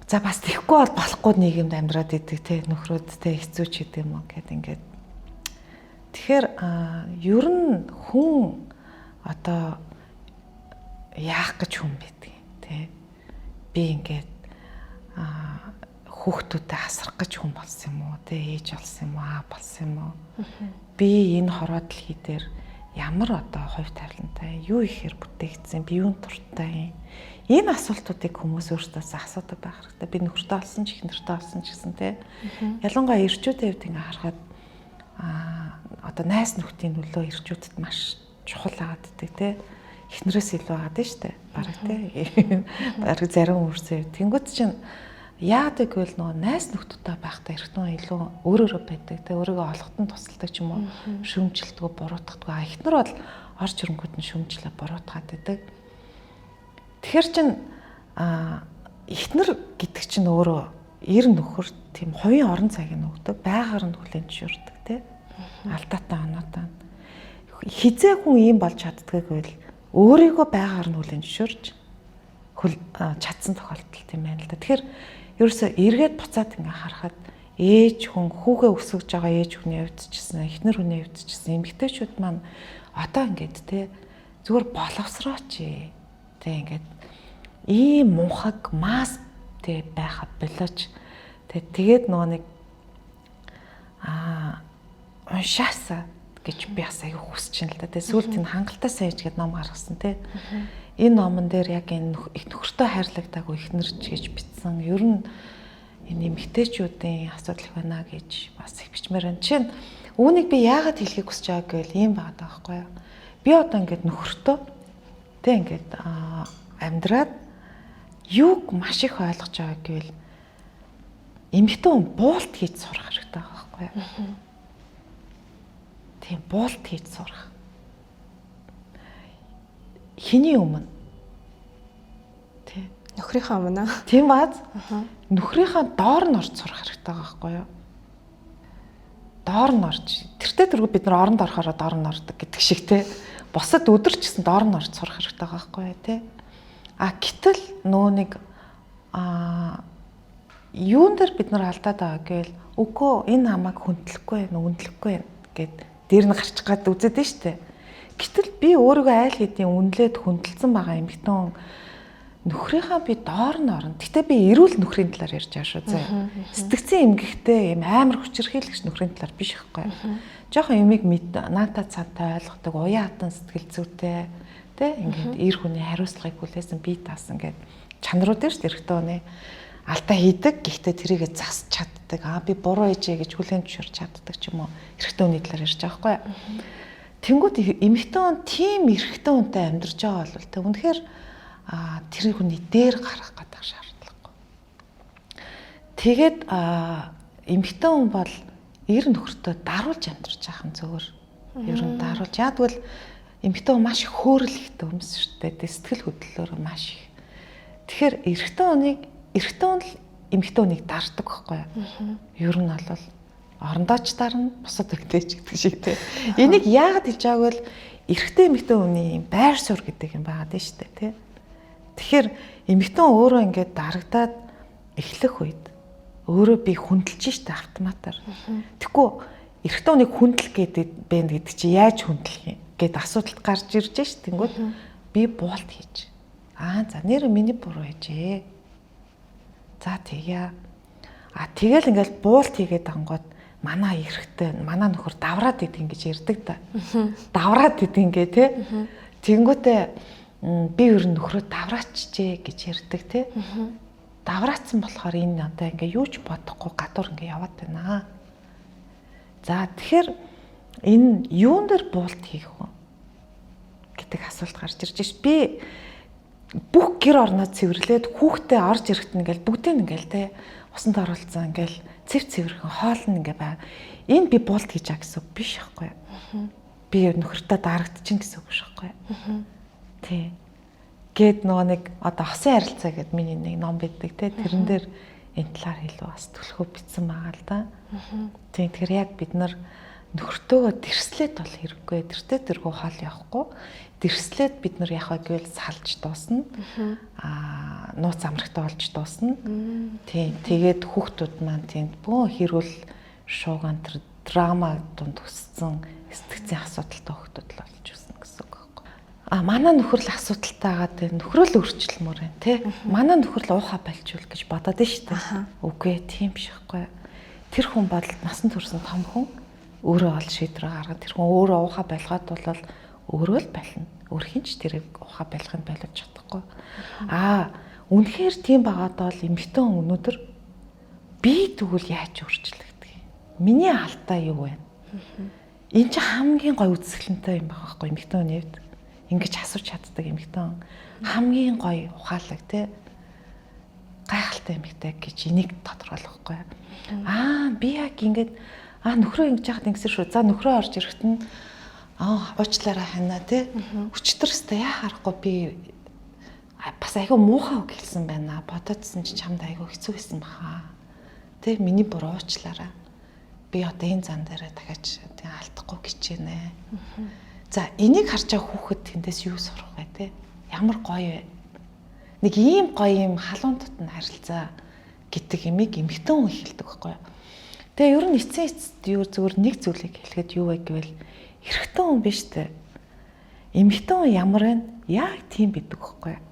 B: За бас тэхгүй бол болохгүй нийгэмд амьдраад идэг те, нөхрөөд те хэцүү ч гэдэг юм уу гэд ингээд. Тэгэхээр ер нь хүн одоо яах гэж хүн байдаг те. Би ингээд хүүхдүүдэд хасрах гэж хүн болсон юм уу те, ээж болсон юм уу, аа болсон юм уу? Би энэ хороо дэлхий дээр ямар одоо хувь тавилантай, юу ихээр бүтээгдсэн, би юунд дуртай юм? Энэ асуултуудыг хүмүүс өөрсдөөсөө асуудаг байх хэрэгтэй. Би нөхөртөө олсон ч, эхнэртээ олсон ч гэсэн те. Ялангуяа эрчүүдийн хувьд ингээ харахад одоо найз нөхдийн нөлөө эрчүүдэд маш чухал агаад байдаг те. Эхнэрээс илүү агаад нь штэ. Бараг те. Бараг зарим хүмүүсийн хувьд. Тэнгүүт чинь яадаг гэвэл нөгөө найз нөхдүүдтэй байхдаа эргэтэн илүү өөрөөрөө байдаг те, өөрийгөө олоход нь тусалдаг ч юм уу, шүүмжилдэггүй, буруутгадаг. Эхнэр бол орж ирэнгүүт нь шүүмжлээ, буруутгаад байдаг. Тэгэхээр чин эхнэр гэдэг чинь өөрөө эр нөхөр тийм хувийн орон зайг нь өгдөг, байгаар нь хүлээн зөвшөөрдөг те. Алдаатай оноотой. Хизээ хүн ийм болж чаддгийг гэвэл өөрийгөө байгаар нь хүлээн зөвшөөрч чадсан тохиолдол тийм байна л да. Тэгэхээр ерөөсөө эргээд буцаад ингээ харахад ээж хүн, хүүгээ өсгөж байгаа ээж хүний хувьд ч гэсэн, эхнэр хүний хувьд ч гэсэн эмэгтэйчүүд маань одоо ингээд те зүгээр боловсрооч те, ингээд ийм мунхаг масс хүүхэдтэй байха болооч. Тэгээд нөгөө нэг уншаасаа гэж би бас аягүй хүсэж байна л да. Тэгээд сүүлд энэ хангалттай сайн ээж гэдэг ном гаргасан тий. Энэ номон дээр яг энэ нөхөртөө хайрлагдаагүй эхнэрч гэж бичсэн. Ер нь энэ эмэгтэйчүүдийн асуудал их байна гэж бас их бичмээр байна. Жишээ нь үүнийг би яагаад хэлхийг хүсэж байгааг гэвэл ийм байгаа даахгүй юу. Би одоо ингээд нөхөртөө тэг ингээд амьдраад юуг маш их ойлгож байгаа гэвэл эмэгтэй хүн буулт хийж сурах хэрэгтэй байгаа байхгүй юу. Тийм, буулт хийж сурах. Хиний өмнө. Тий.
A: Нөхрийнхөө өмнө.
B: Тийм бааз. Нөхрийнхөө доор нь орж сурах хэрэгтэй байгаа байхгүй юу? Доор нь орж. Тэртээ тэргүй бид нар оронд орохороо доор нь ордог гэдэг шиг те. Бусад өдөр ч гэсэн доор нь орж сурах хэрэгтэй байгаа байхгүй юу те. А гэтэл нөө нэг юун дээр бид нар алдаад байгаа гэвэл үгүй энэ намайг хүндлэхгүй байна, үнэлэхгүй байна гэд дээр нь гарчих гад үзээд нь штэ. Гэтэл би өөрийгөө айл хэдийн үнэлээд хүндэлсэн байгаа эмэгтэн нөхрийнхаа би доор нь орно. Гэтэ би эрүүл нөхрийн талаар ярьж байгаа шүү зэ. Сэтгцэн эмгэгтэй юм амар хүчирхийлэгч нөхрийн талаар биш байхгүй. Жохон юмыг мэд наата цаатай ойлгодог, уян хатан сэтгэл зүйтэй тэ ингээд эр хүний хариуцлагыг хүлээсэн бие даасан гэд чанарууд дээр шүү эрэгтэй хүний алдаа хийдэг. Гэхдээ тэрийгэ засч чаддаг. Аа би буруу хийжээ гэж хүлээн зөвшөөрч чаддаг ч юм уу. Эрэгтэй хүний талаар ярьж байгаа байхгүй. Тэнгүүд эмэгтэй хүн тийм эрэгтэй хүнтэй амьдарч байгаа бол тэ үнэхээр тэр хүний дээр гарах гэдэг шаардлагагүй. Тэгээд эмэгтэй хүн бол эр нөхөртөө даруулж амьдарч байгаа юм зөвөр. Ер нь даруулж. Яг тэгвэл эмэгтэй хүн маш их хөөрөл ихтэй хүмүүс шүү дээ. Сэтгэл хөдлөлөөр маш их. Тэгэхээр эрэгтэй хүнийг эрэгтэй хүн л эмэгтэй хүнийг дардаг байхгүй юу? Ер нь бол орондоо ч дарна, бусад үедээ ч гэдэг шиг тий. Энийг яагаад хэлж байгааг вэ? Эрэгтэй эмэгтэй хүний байр суурь гэдэг юм байгаа дээ шүү дээ тий. Тэгэхээр эмэгтэй хүн өөрөө ингээд дарагдаад эхлэх үед өөрөө би хүндэлж штэ автоматар. Тэгэхгүй эрэгтэй хүнийг хүндлэх гэдэг байна гэдэг чи яаж хүндлэх юм гэд асуудалд гарч ирж штэ. Тэнгүүд би буулт хийж. Аа за нэр миний буруу хийжээ. За тэгье. А тэгэл ингээл буулт хийгээд ангууд манай эрэгтэй манай нөхөр давраад идэг гэж ярьдаг та. Давраад идэг ингээ те. Тэнгүүтээ би ер нь нөхрөө давраачжээ гэж ярьдаг те. Давраацсан болохоор энэ одоо ингээ юу ч бодохгүй гадуур ингээ яваад байна. За тэгэхээр энэ юун дээр буулт хийх вэ гэдэг асуулт гарч ирж ш. Би бүх гэр орноо цэвэрлээд хүүхдээ орж ирэхэд ингээл бүгдийг ингээл те усанд оруулсан ингээл цэв цэвэрхэн хоол нь ингээ бай. Энэ би буулт хийж байгаа гэсэн үг биш байхгүй юу? Би нөхөртөө дарагдчихин гэсэн үг биш байхгүй юу? Тий. Гээд нөгөө нэг одоо осын харилцаа гэд миний нэг ном байдаг те. Тэрэн дээр энэ талаар илүү бас түлхүү бичсэн байгаа л да. Тийм тэгэхээр яг бид нар нөхөртөөгөө дэрслээд бол хэрэггүй. Тэртээ тэргүй хол явахгүй. Дэрслээд бид нар яах вэ гэвэл салж дуусна. Аа нууц амрагтай болж дуусна. Тийм тэгээд хүүхдүүд маань тийм бөөн хэрүүл шууган тэр драма дунд өссөн сэтгцийн асуудалтай хүүхдүүд л болж өснө гэсэн үг байхгүй. А манай нөхөр л асуудалтай байгаа тийм нөхрөө л өөрчлөлмөр байна тий. Манай нөхөр л уухаа болчихвол гэж бодоод нь шүү дээ. Үгүй тийм биш байхгүй. Тэр хүн бол насан турш том хүн өөрөө ол шийдвэр гаргана. Тэр хүн өөрөө уухаа болгоод бол өөрөө л болно. Өөр хин ч тэрийг уухаа болгохыг байлгаж чадахгүй. Аа үнэхээр тийм байгаад бол эмэгтэй хүн өнөөдөр би тэгвэл яаж өөрчлөгдөх юм? Миний алдаа юу вэ? Энэ чинь хамгийн гоё үзэсгэлэнтэй юм байгаа байхгүй эмэгтэй хүний хувьд. Ингэж асууж чаддаг эмэгтэй хүн хамгийн гоё ухаалаг тий гайхалтай эмэгтэй гэж энийг тодорхойлохгүй. Аа би яг ингэж нөхрөө ингэж яхад ингэсэн шүү. За нөхрөө орж ирэхэд нь уучлаарай ханаа тий. Өчтөр өстэй яа харахгүй би бас айгүй муухай үг хэлсэн байна. Бодоодсэн чинь чамд айгүй хэцүү байсан баха. Тэ миний буруу уучлаарай. Би одоо энэ зан дээрээ дахиад тий алдахгүй хичээнэ. За энийг харж байгаа хүүхэд тэндээс юу сурах вэ тий? Ямар гоё вэ? Нэг ийм гоё юм халуун дотн харилцаа гэдэг имийг эмэгтэй хүн хэлдэг байхгүй юу? Тэгээ ер нь эцсийн эцэст юу зүгээр нэг зүйлийг хэлэхэд юу вэ гэвэл эрэгтэй хүн биш үү? Эмэгтэй хүн ямар вэ? Яг тийм байдаг байхгүй юу?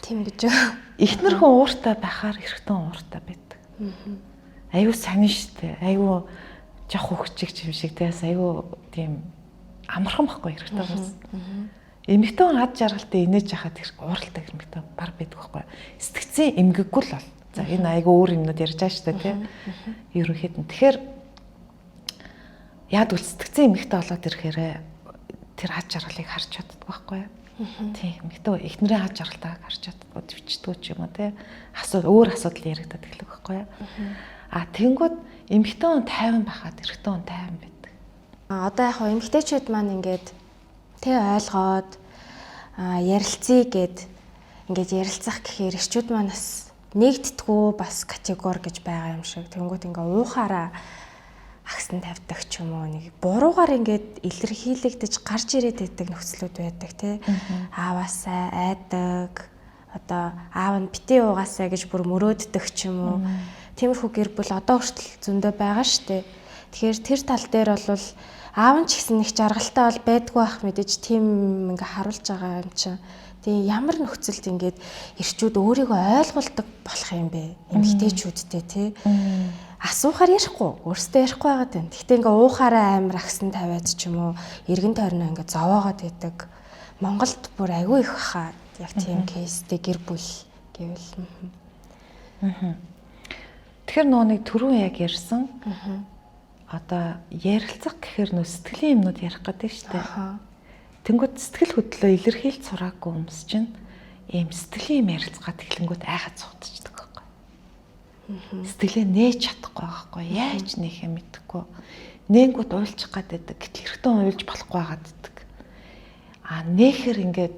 A: Тийм гэж юу?
B: Эхнэр хүн ууртай байхаар эрэгтэй хүн ууртай байдаг. Аюу сонин штэ. Аюу жоох хөвгчиг юм шиг те. Аюу тийм амархан байхгүй эрэгтэй хүмүүс. Эмэгтэй хүн ад жаргалтай инээж яхад ууралтай эмэгтэй бар байдаг байхгүй. Сэтгцэн эмгэггүй л бол. За энэ аюу өөр юмнууд ярьж байгаа штэ те. Ерөнхийд нь тэгэхээр яад үл сэтгцэн эмэгтэй болоод ирэхээр тэр ад жаргалыг харж чаддаг байхгүй. Тийм эмэгтэй эхнэрээ хаж жаргалтайг харж чаддгүй төвчдгүү ч юм уу тий. Өөр асуудал яригдаад эхлэх байхгүй. А тэнгүүд эмэгтэй хүн 50 байхад эрэгтэй хүн 50 байдаг.
A: А одоо яг хоо эмэгтэйчүүд маань ингээд тэ ойлгоод ярилцъя гэд ингээд ярилцах гэхээр эрчүүд маань бас нэгддэггүй бас категори гэж байгаа юм шиг. Тэнгүүд ингээ уухаараа агсан тавьдаг ч юм уу нэг буруугаар ингээд илэрхийлэгдэж гарч ирээд байдаг нөхцлүүд байдаг тий. Ааваасаа айдаг, одоо аав нь бити уугаасаа гэж бүр мөрөөддөг ч юм уу. Тиймэрхүү гэр бүл одоо хүртэл зөндөө байгаа штэ. Тэгэхээр тэр тал дээр бол аав нь ч гэсэн их жаргалтай бол байдгүй бах мэдээж тийм ингээ харуулж байгаа юм чинь. Тэгээ ямар нөхцөлд ингээд эрчүүд өөрийгөө ойлгуулдаг болох юм бэ? Эмэгтэйчүүдтэй тий. Асуухаар ярихгүй, өөртөө ярихгүй байгаад байна. Гэхдээ ингээ уухаараа амар агсан тавиад ч юм уу, эргэн тойрноо ингээ зовоогоод байдаг. Монголд бүр айгүй их хаа яг тийм кейстэй гэр бүл гэвэл.
B: Тэгэхээр нөгөө нэг түрүүн яг ярьсан. Одоо ярилцах гэхээр нөө сэтгэлийн юмнууд ярих гэдэг шүү дээ. Тэнгүүд сэтгэл хөдлөлөө илэрхийлж сураагүй хүмүүс чинь ийм сэтгэлийн юм ярилцгаад эхлэнгүүт айхад цугтчихдаг байхгүй. Сэтгэлээ нээж чадахгүй байхгүй. Яаж нээхээ мэдэхгүй. Нээнгүүт уйлчих гад байдаг. Гэтэл эрэгтэй хүн уйлж болохгүй байгаад байдаг. А нээхэр ингээд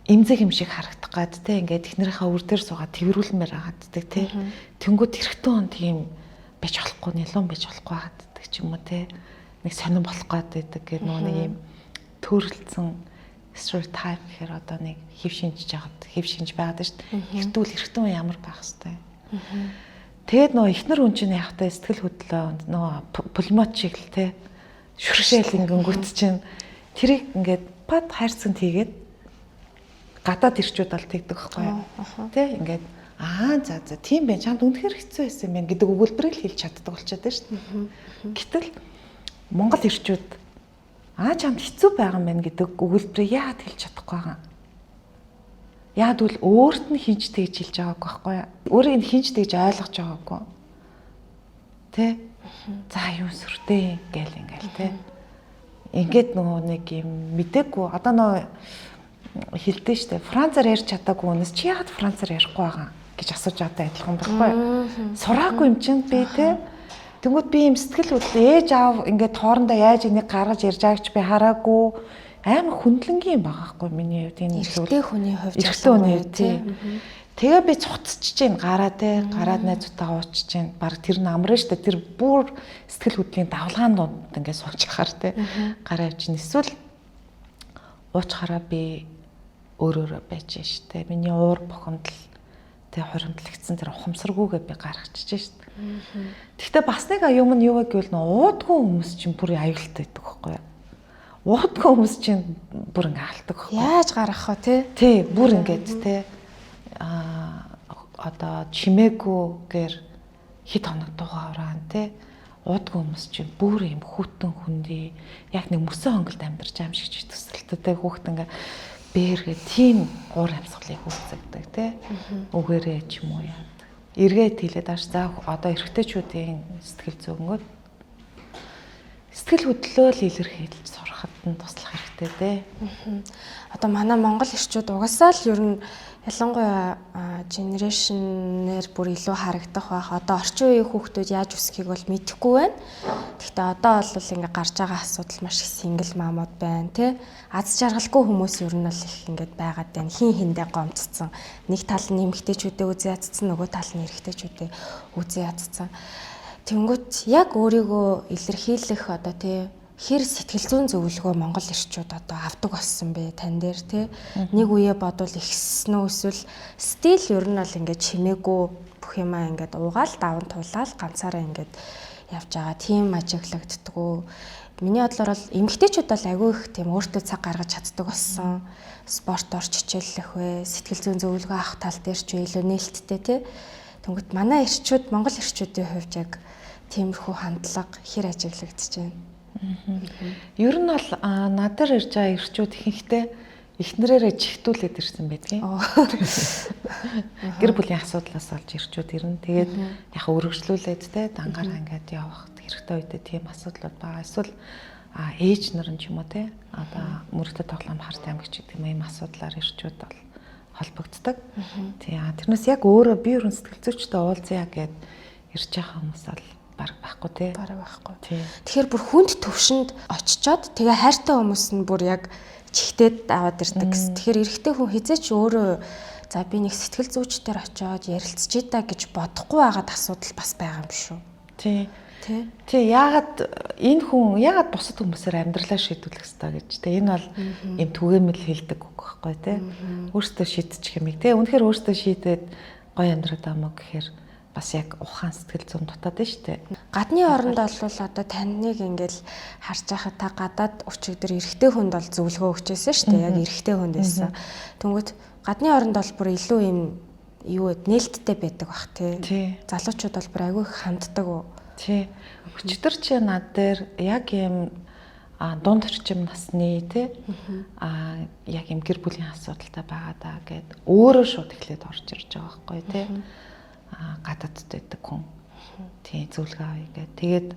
B: эмзэг юм шиг харагдах гад те ингээд эхнэрийнхээ өвөр дээр суугаад тэрвэрлэмээр байгаад те. Тэнгүүд эрэгтэй хүн тийм байж болохгүй, нэлон байж болохгүй байгаад байдаг ч юм уу те. Нэг сонирн болох гад байдаг гэх нөгөө нэг юм төрөлцсөн stereotype гэхээр одоо нэг хэв шинж жагаад хэв шинж байгаад шүү дээ. Эртүүл эрэгтэй хүн ямар байх хэвтэй. Тэгээд нөгөө эхнэр хүн чинь яг та сэтгэл хөдлөө нөгөө пулемет шиг л те шүршээл ингэнгүүт чинь тэрийг ингээд пад хайрцагт хийгээд гадаад ирчүүд бол тэгдэг байхгүй юу? Тэ ингээд аа за за тийм байх чамд үнэхээр хэцүү байсан юм байна гэдэг өгүүлбэрийг л хэлж чаддаг болчиход байна шүү дээ. Гэтэл Монгол ирчүүд аа чамд хэцүү байгаа юм байна гэдэг өгүүлбэрийг яагаад хэлж чадахгүй байгаа юм? Яагаад гэвэл өөрт нь хинч тэгж хэлж байгаагүй байхгүй юу? Өөрийг нь хинч тэгж ойлгож байгаагүй. Тэ? За юу сүртэй гээл ингээл тэ. Ингээд нөгөө нэг юм мдэггүй одоо нөгөө хэлдэж штэ Францаар ярьж чадаагүй хүнээс чи яагаад Францаар ярихгүй байгаа гэж асууж байгаатай адилхан байхгүй юу? Сураагүй юм чинь би тэ. Тэнгүүд би юм сэтгэл хөдлөл ээж аав ингээд хоорондоо яаж энийг гаргаж ярьж байгааг ч би хараагүй. Амар хүндлэнгийн юм байгаа хгүй миний хувьд энэ
A: эрэгтэй хүний хувьд
B: эрэгтэй хүний тий. Тэгээ би цуцчихж гин гараа те гараад найзуудтайгаа уучиж гин баг тэр нь амраа штэ тэр бүр сэтгэл хөдлөлийн давлгаан дунд ингээд сууж ахаар те гараа явчихна. Эсвэл уучхаараа би өөрөөрөө байж штэ. Миний уур бухимдал тэ хуримтлагдсан тэр ухамсаргүйгээ би гаргачихж штэ. Гэхдээ бас нэг юм нь юу вэ гэвэл нөө уудгүй хүмүүс чинь бүр аюултай байдаг байхгүй юу? Уудгүй хүмүүс чинь бүр ингээ алдаг байхгүй юу?
A: Яаж гаргах вэ те?
B: Тий, бүр ингээд те аа одоо чимээгүйгээр хэд хоног дуугаа ураан те уудгүй хүмүүс чинь бүр юм хүүтэн хүндий яг нэг мөсөн хонголд амьдарч байгаа юм шиг ч төсөлтөтэй хүүхд ингээ бэргээ тийм уур амьсгалыг үүсгэдэг тий. Үгээрээ ч юм уу яадаг. Эргээд хэлээд ааш за одоо эрэгтэйчүүдийн сэтгэл зүйнгүүд сэтгэл хөдлөлөө л илэрхийлж сурахад нь туслах хэрэгтэй дээ.
A: Одоо манай Монгол эрчүүд угаасаа л ер нь ялангуяа генерашнээр бүр илүү харагдах байх. Одоо орчин үеийн хүүхдүүд яаж өсөхийг бол мэдэхгүй байна. Гэхдээ одоо бол ингээ гарч байгаа асуудал маш их single mom-ууд байна, тий. Аз жаргалгүй хүмүүс ер нь бол их ингээд байгаад байна. Хин хиндэ гомцсон. Нэг тал нь эмэгтэйчүүдээ үзээ ядцсан, нөгөө тал нь эрэгтэйчүүдээ үзээ ядцсан. Тэнгүүт яг өөрийгөө илэрхийлэх одоо тий хэр сэтгэл зүйн зөвлөгөө Монгол эрчүүд одоо авдаг болсон бэ тань дээр тий. Нэг үе бодвол ихсэн үү эсвэл стил ер нь бол ингээд чимээгүй бүх юмаа ингээд уугаал даван туулаал ганцаараа ингээд явж байгаа. Тийм ажиглагддгүү. Миний бодлоор бол эмэгтэйчүүд бол айгүй их тийм өөртөө цаг гаргаж чаддаг болсон. Спортоор ч хичээллэх вэ, сэтгэл зүйн зөвлөгөө авах тал дээр ч илүү нээлттэй тий. Тэнгүүт манай эрчүүд, Монгол эрчүүдийн хувьд яг тиймэрхүү хандлага хэр ажиглагдаж байна?
B: Ер нь бол надаар ирж байгаа эрчүүд ихэнхдээ эхнэрээрээ чигтүүлээд ирсэн байдгийн. Гэр бүлийн асуудлаас олж эрчүүд ирнэ. Тэгээд яг өргөжлүүлээд те дангаараа ингээд явах хэрэгтэй үедээ тийм асуудлууд байгаа. Эсвэл ээж нар нь ч юм уу те одоо мөрөгтэй тоглоом харт аймаг ч гэдэг юм ийм асуудлаар эрчүүд бол холбогддог. Тийм тэрнээс яг өөрөө би өрн сэтгэл зүйчтэй уулзъя гэд ирж байгаа хүмүүс бол бараг байхгүй те.
A: Бараг байхгүй. Тэгэхээр бүр хүнд төвшөнд очичоод тэгээ хайртай хүмүүс нь бүр яг чигтээд аваад ирдэг гэсэн. Тэгэхээр эрэгтэй хүн хизээч өөрөө за би нэг сэтгэл зүйчдэр очиод ярилцчихъя та гэж бодохгүй байгаад асуудал бас байгаа юм шүү.
B: Тий. Тий, яагаад энэ хүн яагаад бусад хүмүүсээр амьдралаа шийдвүлэх ёстой гэж те. Энэ бол ийм түгээмэл хэлдэг үг байхгүй те. Өөртөө шийдчих юм. Те үнэхээр өөртөө шийдээд гоё амьдраад байгаа мó гэхээр бас яг ухаан сэтгэл зүйн дутаад нь шүү дээ.
A: Гадны оронд бол одоо таньныг ингээл харж байхад та гадаад өчигдөр эрэгтэй хүнд бол зөвлөгөө өгчээсэн шүү дээ. Яг эрэгтэй хүнд байсан. Тэнгүүт гадны оронд бол бүр илүү юм юу вэ нээлттэй байдаг бах тий. Залуучууд бол бүр айгүй их ханддаг уу.
B: Тий. Өчигдөр чи над дээр яг юм дунд орчим насны тий яг юм гэр бүлийн асуудалтай байгаа даа гэд өөрөө шууд эхлээд орж ирж байгаа байхгүй тий. Гадаадд байдаг хүн. Тий, зөвлөгөө авъя гэд. Тэгээд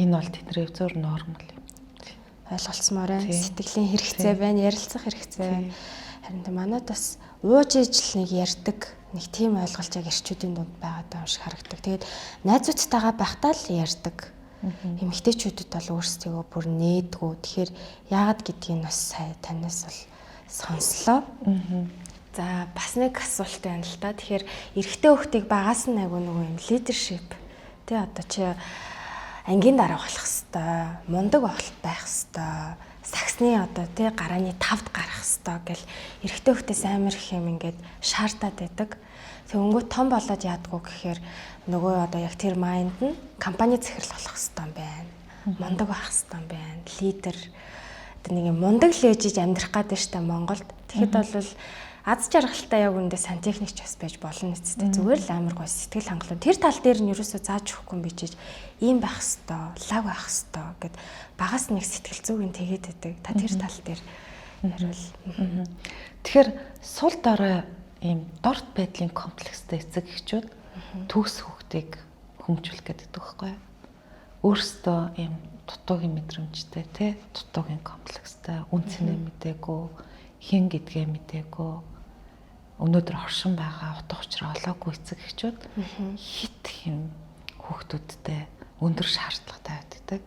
B: энэ бол тэдний зөв нормал юм.
A: Ойлголцмоор байна. Сэтгэлийн хэрэгцээ байна, ярилцах хэрэгцээ байна. Харин манайд бас ууж ижил нэг ярьдаг нэг тийм ойлголт яг эрчүүдийн дунд байгаа даа юм шиг харагдаг. Тэгээд найзуудтайгаа байхдаа л ярьдаг. Эмэгтэйчүүдэд бол өөрсдийгөө бүр нээдгүү. Тэгэхээр яагаад гэдгийг бас сая танаас бол сонслоо. За бас нэг асуулт байна л та. Тэгэхээр эрэгтэй хүүхдийг багаас нь айгүй нөгөө юм лидершип тий одоо чи ангийн дарга болох хэвээр, мундаг байх хэвээр, саксны одоо тий гарааны тавд гарах хэвээр гэл эрэгтэй хүүхдээс амар их юм ингээд шаардаад байдаг. Тэнгүүт том болоод яадгүй гэхээр нөгөө одоо яг тэр майнд нь компани захирал болох хэвээр юм байна. Мундаг байх хэвээр юм байна. Лидер одоо нэг юм мундаг л ээжиж амьдрах гэдэг штэ Монголд. Тэгэхэд бол аз жаргалтай яг үндэ сантехникч бас байж болно нэцтэй. Зүгээр л амар гой сэтгэл хангалуун. Тэр тал дээр нь ерөөсөө зааж өгөхгүй юм бичиж ийм байх хэвээр, лаг байх хэвээр гэд багаас нэг сэтгэл зүг нь тэгээд байдаг. Та тэр тал дээр яриул.
B: Тэгэхээр сул дорой ийм дорд байдлын комплекстэй эцэг эхчүүд төгс хүүхдийг хүмүүжүүлэх гэдэг байхгүй юу? Өөрсдөө ийм дутуугийн мэдрэмжтэй тий, дутуугийн комплекстэй, үн цэнэ мдээгүй, хэн гэдгээ мдээгүй, өнөөдөр хоршин байгаа утга учир олоогүй эцэг эхчүүд хит хэм хүүхдүүдтэй өндөр шаардлагатай байдаг.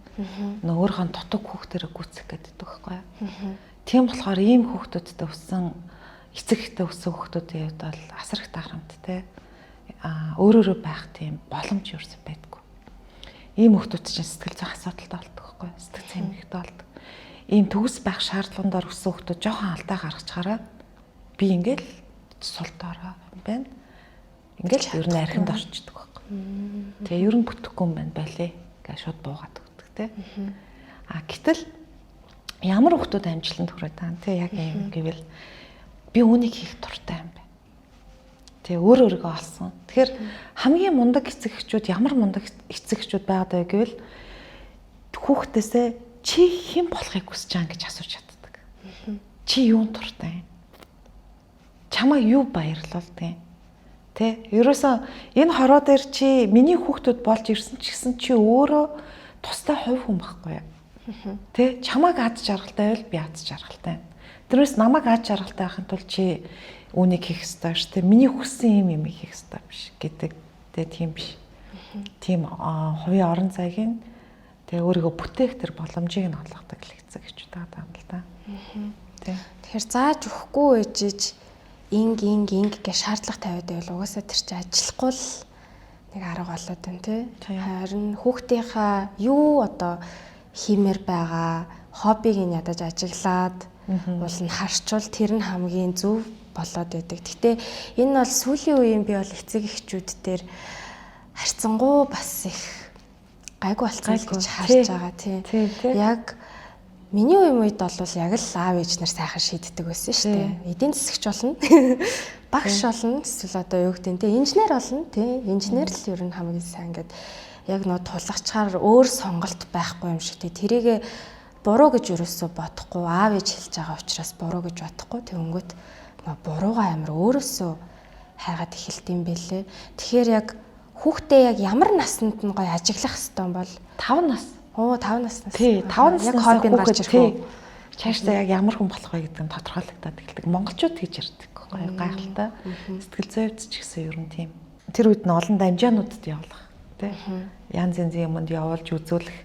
B: Нөгөөхөн дутуу хүүхдэрээ гүйцэх гэдэг байхгүй юу? Тийм болохоор ийм хүүхдүүдтэй өссөн эцэг эхтэй өссөн хүүхдүүдийн хувьд бол асар их дарамттай. Өөрөөрөө байх тийм боломж юусэн байдгүй. Ийм хүүхдүүд чинь сэтгэл зүйн асуудалтай болдог байхгүй юу? Сэтгэл зүйн эмгэгтэй болдог. Ийм төгс байх шаардлаганд ор өссөн хүүхдүүд жоохон алдаа гаргачихаараа би ингээл сул дорой юм байна. Ингээл ер нь архинд орчдөг байхгүй. Тэгээ ер нь бүтэхгүй юм байна байлээ гэж шууд буугаад өгдөг те. А гэтэл ямар хүүхдүүд амжилтанд хүрээд байгаа юм те яг юм гэвэл би үүнийг хийх дуртай юм байна. Тэгээ өөр өөрийгөө олсон. Тэгэхээр хамгийн мундаг эцэг эхчүүд ямар мундаг эцэг эхчүүд байгаад байв гэвэл хүүхдээсээ чи хэн болохыг хүсэж байгаа гэж асууж чаддаг. Чи юунд дуртай юм? Чамайг юу баярлуулдаг юм? Тэ? Ерөөсөө энэ хороо дээр чи миний хүүхдүүд болж ирсэн ч гэсэн чи өөрөө тустай хувь хүн байхгүй юу? Тэ? Чамайг аз жаргалтай байвал би аз жаргалтай. Тэрнээс намайг аз жаргалтай байхын тулд чи үүнийг хийх ёстой шүү дээ. Миний хүссэн юм юм хийх ёстой биш гэдэг. Тэ тийм биш. Тийм хувийн орон зайг нь тэгээ өөрийгөө бүтээх тэр боломжийг нь олгодог л эцэг эхчүүд байгаа юм л да. Тэ.
A: Тэгэхээр зааж өгөхгүй ээжиж инг инг инг гэж шаардлага тавиад байвал угаасаа тэр чинь ажиллахгүй л нэг арга болоод байна тий. Харин хүүхдийнхаа юу одоо хиймээр байгаа хоббиг нь ядаж ажиглаад уул нь харчвал тэр нь хамгийн зөв болоод байдаг. Гэтэ энэ бол сүүлийн үеийн би бол эцэг эхчүүд дээр харьцангуй бас их гайгүй болсон гэж харж байгаа тий. Яг миний үеийн үед бол яг л аав ээж нар сайхан шийддэг байсан шүү дээ. Эдийн засагч болно. Багш болно. Эсвэл одоо юу гэдэг нь тий инженер болно тий. Инженер л ер нь хамгийн сайн гэдэг яг нөө тулгачаар өөр сонголт байхгүй юм шиг тий. Тэрийг буруу гэж юусоо бодохгүй аав ээж хэлж байгаа учраас буруу гэж бодохгүй тэгэнгүүт нөө буруугаа амар өөрөөсөө хайгаад эхэлт юм бэлээ. Тэгэхээр яг хүүхдээ яг ямар насанд нь гоё ажиглах хэвээр бол
B: 5 нас.
A: Оо 5 наснаас.
B: Тий, 5 наснаас
A: яг хобби нь гарч ирэх үү?
B: Цаашдаа яг ямар хүн болох вэ гэдэг нь тодорхойлогдоод эхэлдэг. Монголчууд тэгж ярьдаг гоё гайхалтай. Сэтгэл зүйн хувьд ч гэсэн ер нь тийм. Тэр үед нь олон дамжаануудад явуулах тий. Янз янзын юмд явуулж үзүүлэх.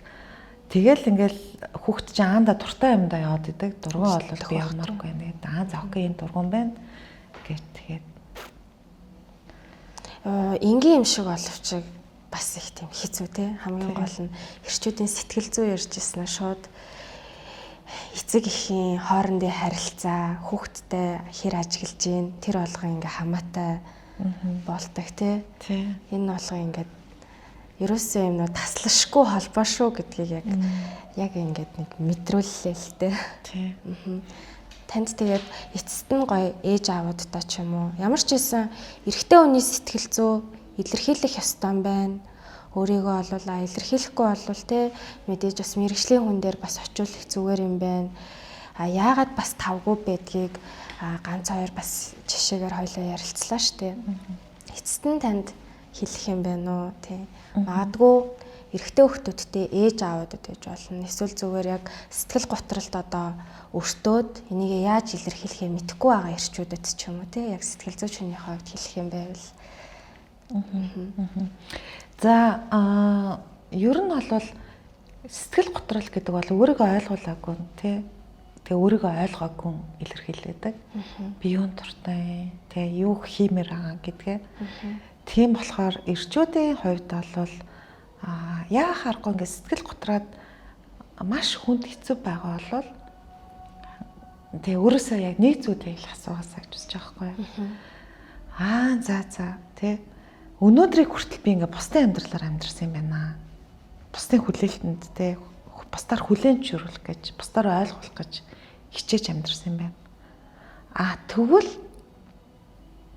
B: Тэгэл ингээл хүүхд чинь аанда дуртай юмдаа яваад идэг. Дургуун бол би явмааргүй байна гэдэг. Аа за окей энэ дургуун байна гэж тэгээд
A: энгийн юм шиг боловч бас их тийм хэцүү те. Хамгийн гол нь эрчүүдийн сэтгэл зүй ярьж ирсэн нь шууд эцэг эхийн хоорондын харилцаа, хүүхэдтэй хэр ажиглаж гин тэр болгон ингээ хамаатай болдог те. Энэ болгон ингээд ерөөсөө юм нөө таслашгүй холбоо шүү гэдгийг яг яг ингээд нэг мэдрүүллээ л те. Танд тэгээд эцэст нь гоё ээж аавуудтай ч юм уу ямар ч байсан эрэгтэй хүний сэтгэл зүй илэрхийлэх ёстой юм байна. Өөрийгөө олвол илэрхийлэхгүй болвол те мэдээж бас мэрэгжлийн хүн дээр бас очивол их зүгээр юм байна. А яагаад бас тавгүй байдгийг ганц хоёр бас жишээгээр хоёлаа ярилцлаа штэ. Эцэст нь танд хэлэх юм байна уу тий. Магадгүй эрэгтэй хүүхдүүдтэй ээж аавуудад гэж болно. Эсвэл зүгээр яг сэтгэл готролд одоо өртөөд энийг яаж илэрхийлэхээ мэдэхгүй байгаа эрчүүдэд ч юм уу тий. Яг сэтгэл зүйч хүний хувьд хэлэх юм байвал.
B: За ер нь бол сэтгэл готрол гэдэг бол өөрийгөө ойлгуулаагүй тий. Тэгээ өөрийгөө ойлгоогүй илэрхийлдэг. Би юунд дуртай, тий юу хиймээр байгаа гэдгээ. Тийм болохоор эрчүүдийн хувьд бол яах аргагүй ингээд сэтгэл готроод маш хүнд хэцүү байгаа бол тэгээ өөрөөсөө яг нэг зүйлийг л асуугаасаа гэж үзэж байгаа байхгүй юу. Аа за за тий өнөөдрийг хүртэл би ингээд бусдын амьдралаар амьдарсан юм байна. Бусдын хүлээлтэнд тий бусдаар хүлээн зөвшөөрөх гэж, бусдаар ойлгох гэж хичээж амьдарсан юм байна. А тэгвэл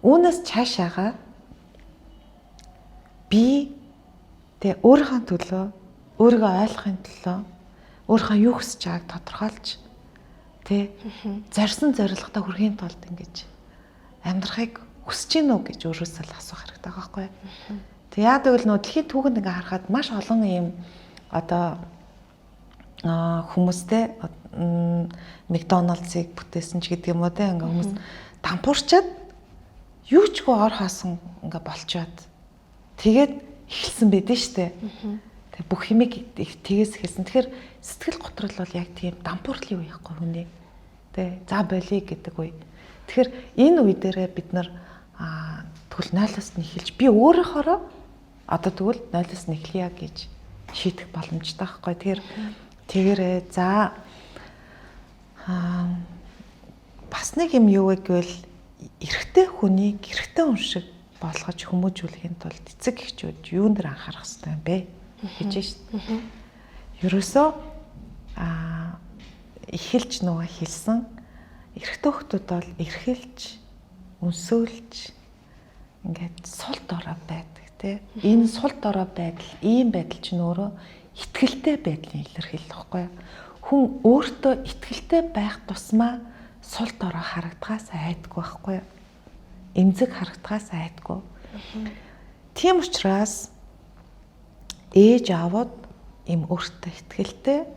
B: үүнээс цаашаага би тэгээ өөрийнхөө төлөө, өөрийгөө ойлгохын төлөө, өөрийнхөө юу хүсэж байгааг тодорхойлж тэ зорьсон зорилготой хүрэхийн тулд ингэж амьдрахыг хүсэж гин үү гэж өөрөөсөө л асуух хэрэгтэй байгаа байхгүй. Тэг яа гэвэл нөө дэлхийн түүхэнд ингээ харахад маш олон ийм одоо хүмүүстэй Макдоналдсыг бүтээсэн ч гэдэг юм уу те ингээ хүмүүс дампуурчаад юу ч гоо ор хаасан ингээ болчоод тэгээд эхэлсэн байдэн штэ. Тэг бүх юмыг тэгээс эхэлсэн. Тэгэхээр сэтгэл готрол бол яг тийм дампуурлын үе яахгүй хүний. Тэ за болиё гэдэг үе. Тэгэхээр энэ үе дээрээ бид нар тэгвэл 0-оос нь эхэлж би өөрөөхөөрөө одоо тэгвэл 0-оос нь эхлэе гэж шийдэх боломжтой байхгүй. Тэгэхээр тэгэрээ за бас нэг юм юу вэ гэвэл эрэгтэй хүнийг эрэгтэй хүн шиг болгож хүмүүжүүлэхийн тулд эцэг эхчүүд юун дээр анхаарах хэрэгтэй юм бэ гэж шээ. Ерөөсөө эхэлж нөгөө хэлсэн эрэгтэй хүмүүс бол эрхэлж, өнсөөлж ингээд сул дорой байдаг тий. Энэ сул дорой байдал, ийм байдал чинь өөрөө итгэлтэй байдлын илэрхийлэл баггүй юу? Хүн өөртөө итгэлтэй байх тусмаа сул дорой харагдахаас айдгүй байхгүй юу? Эмзэг харагдахаас айдгүй. Тийм учраас ээж аавууд им өөртөө итгэлтэй,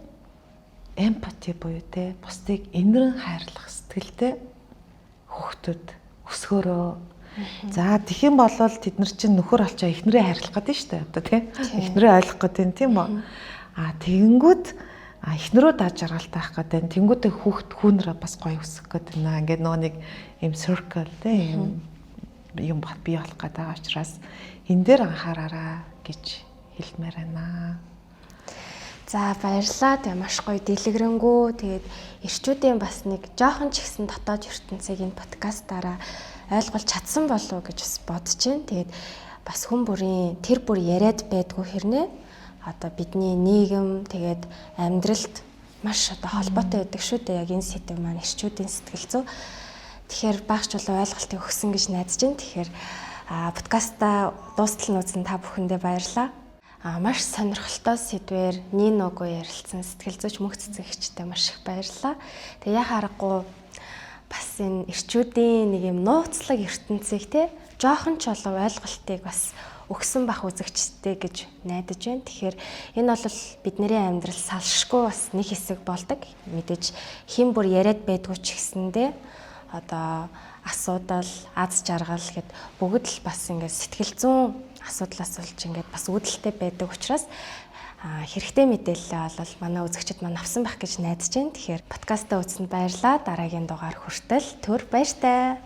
B: эмпати буюу те бусдыг энэрэн хайрлах сэтгэлтэй хүүхдүүд өсгөөрөө. За тэгэх юм бол тэд нар чинь нөхөр олчоо эхнэрээ хайрлах гэдэг нь шүү дээ. Одоо тий. Эхнэрээ ойлгох гэдэг нь тийм үү? А тэгэнгүүт эхнэрөө даж жаргалтай байх гэдэг нь тэнгүүтээ хүүхд хүүнрээ бас гоё өсөх гэдэг наа. Ингээд нөгөө нэг юм circle тий юм юм бий болох гэдэг байгаа учраас энэ дээр анхаараараа гэж хэлмээр байна.
A: За, баярлалаа. Тэгээ маш гоё дэлгэрэнгүй. Тэгээд эрчүүдийн бас нэг жоохон ч ихсэн дотоод ертөнцийг энэ подкастаараа ойлгуулж чадсан болов уу гэж бас бодож байна. Тэгээд бас хүн бүрийн тэр бүр яриад байдгүй хэрнээ одоо бидний нийгэм, тэгээд амьдралд маш одоо холбоотой байдаг шүү дээ. Яг энэ сэдэв маань эрчүүдийн сэтгэл зүй. Тэгэхээр багш чулуу ойлголтыг өгсөн гэж найдаж байна. Тэгэхээр подкаста дуустал нь үзсэн та бүхэндээ баярлалаа. Маш сонирхолтой сэдвээр Ниногоо ярилцсан сэтгэл зүйч мөнх цэцэн маш их баярлалаа. Тэгээ яхаа аргагүй бас энэ эрчүүдийн нэг юм нууцлаг ертөнцийг те жоохон ч болов ойлголтыг бас өгсөн бах үзэгчтэй гэж найдаж байна. Тэгэхээр энэ бол бидний амьдрал салшгүй бас нэг хэсэг болдог. Мэдээж хэн бүр яриад байдгүй ч гэсэндээ одоо асуудал, аз жаргал гэд бүгд л бас ингээд сэтгэл зүйн асуудлаас болж ингээд бас үүдэлтэй байдаг учраас хэрэгтэй мэдээлэлээ бол манай үзэгчид маань авсан байх гэж найдаж байна. Тэгэхээр подкастаа үзсэнд баярлалаа. Дараагийн дугаар хүртэл түр баяртай.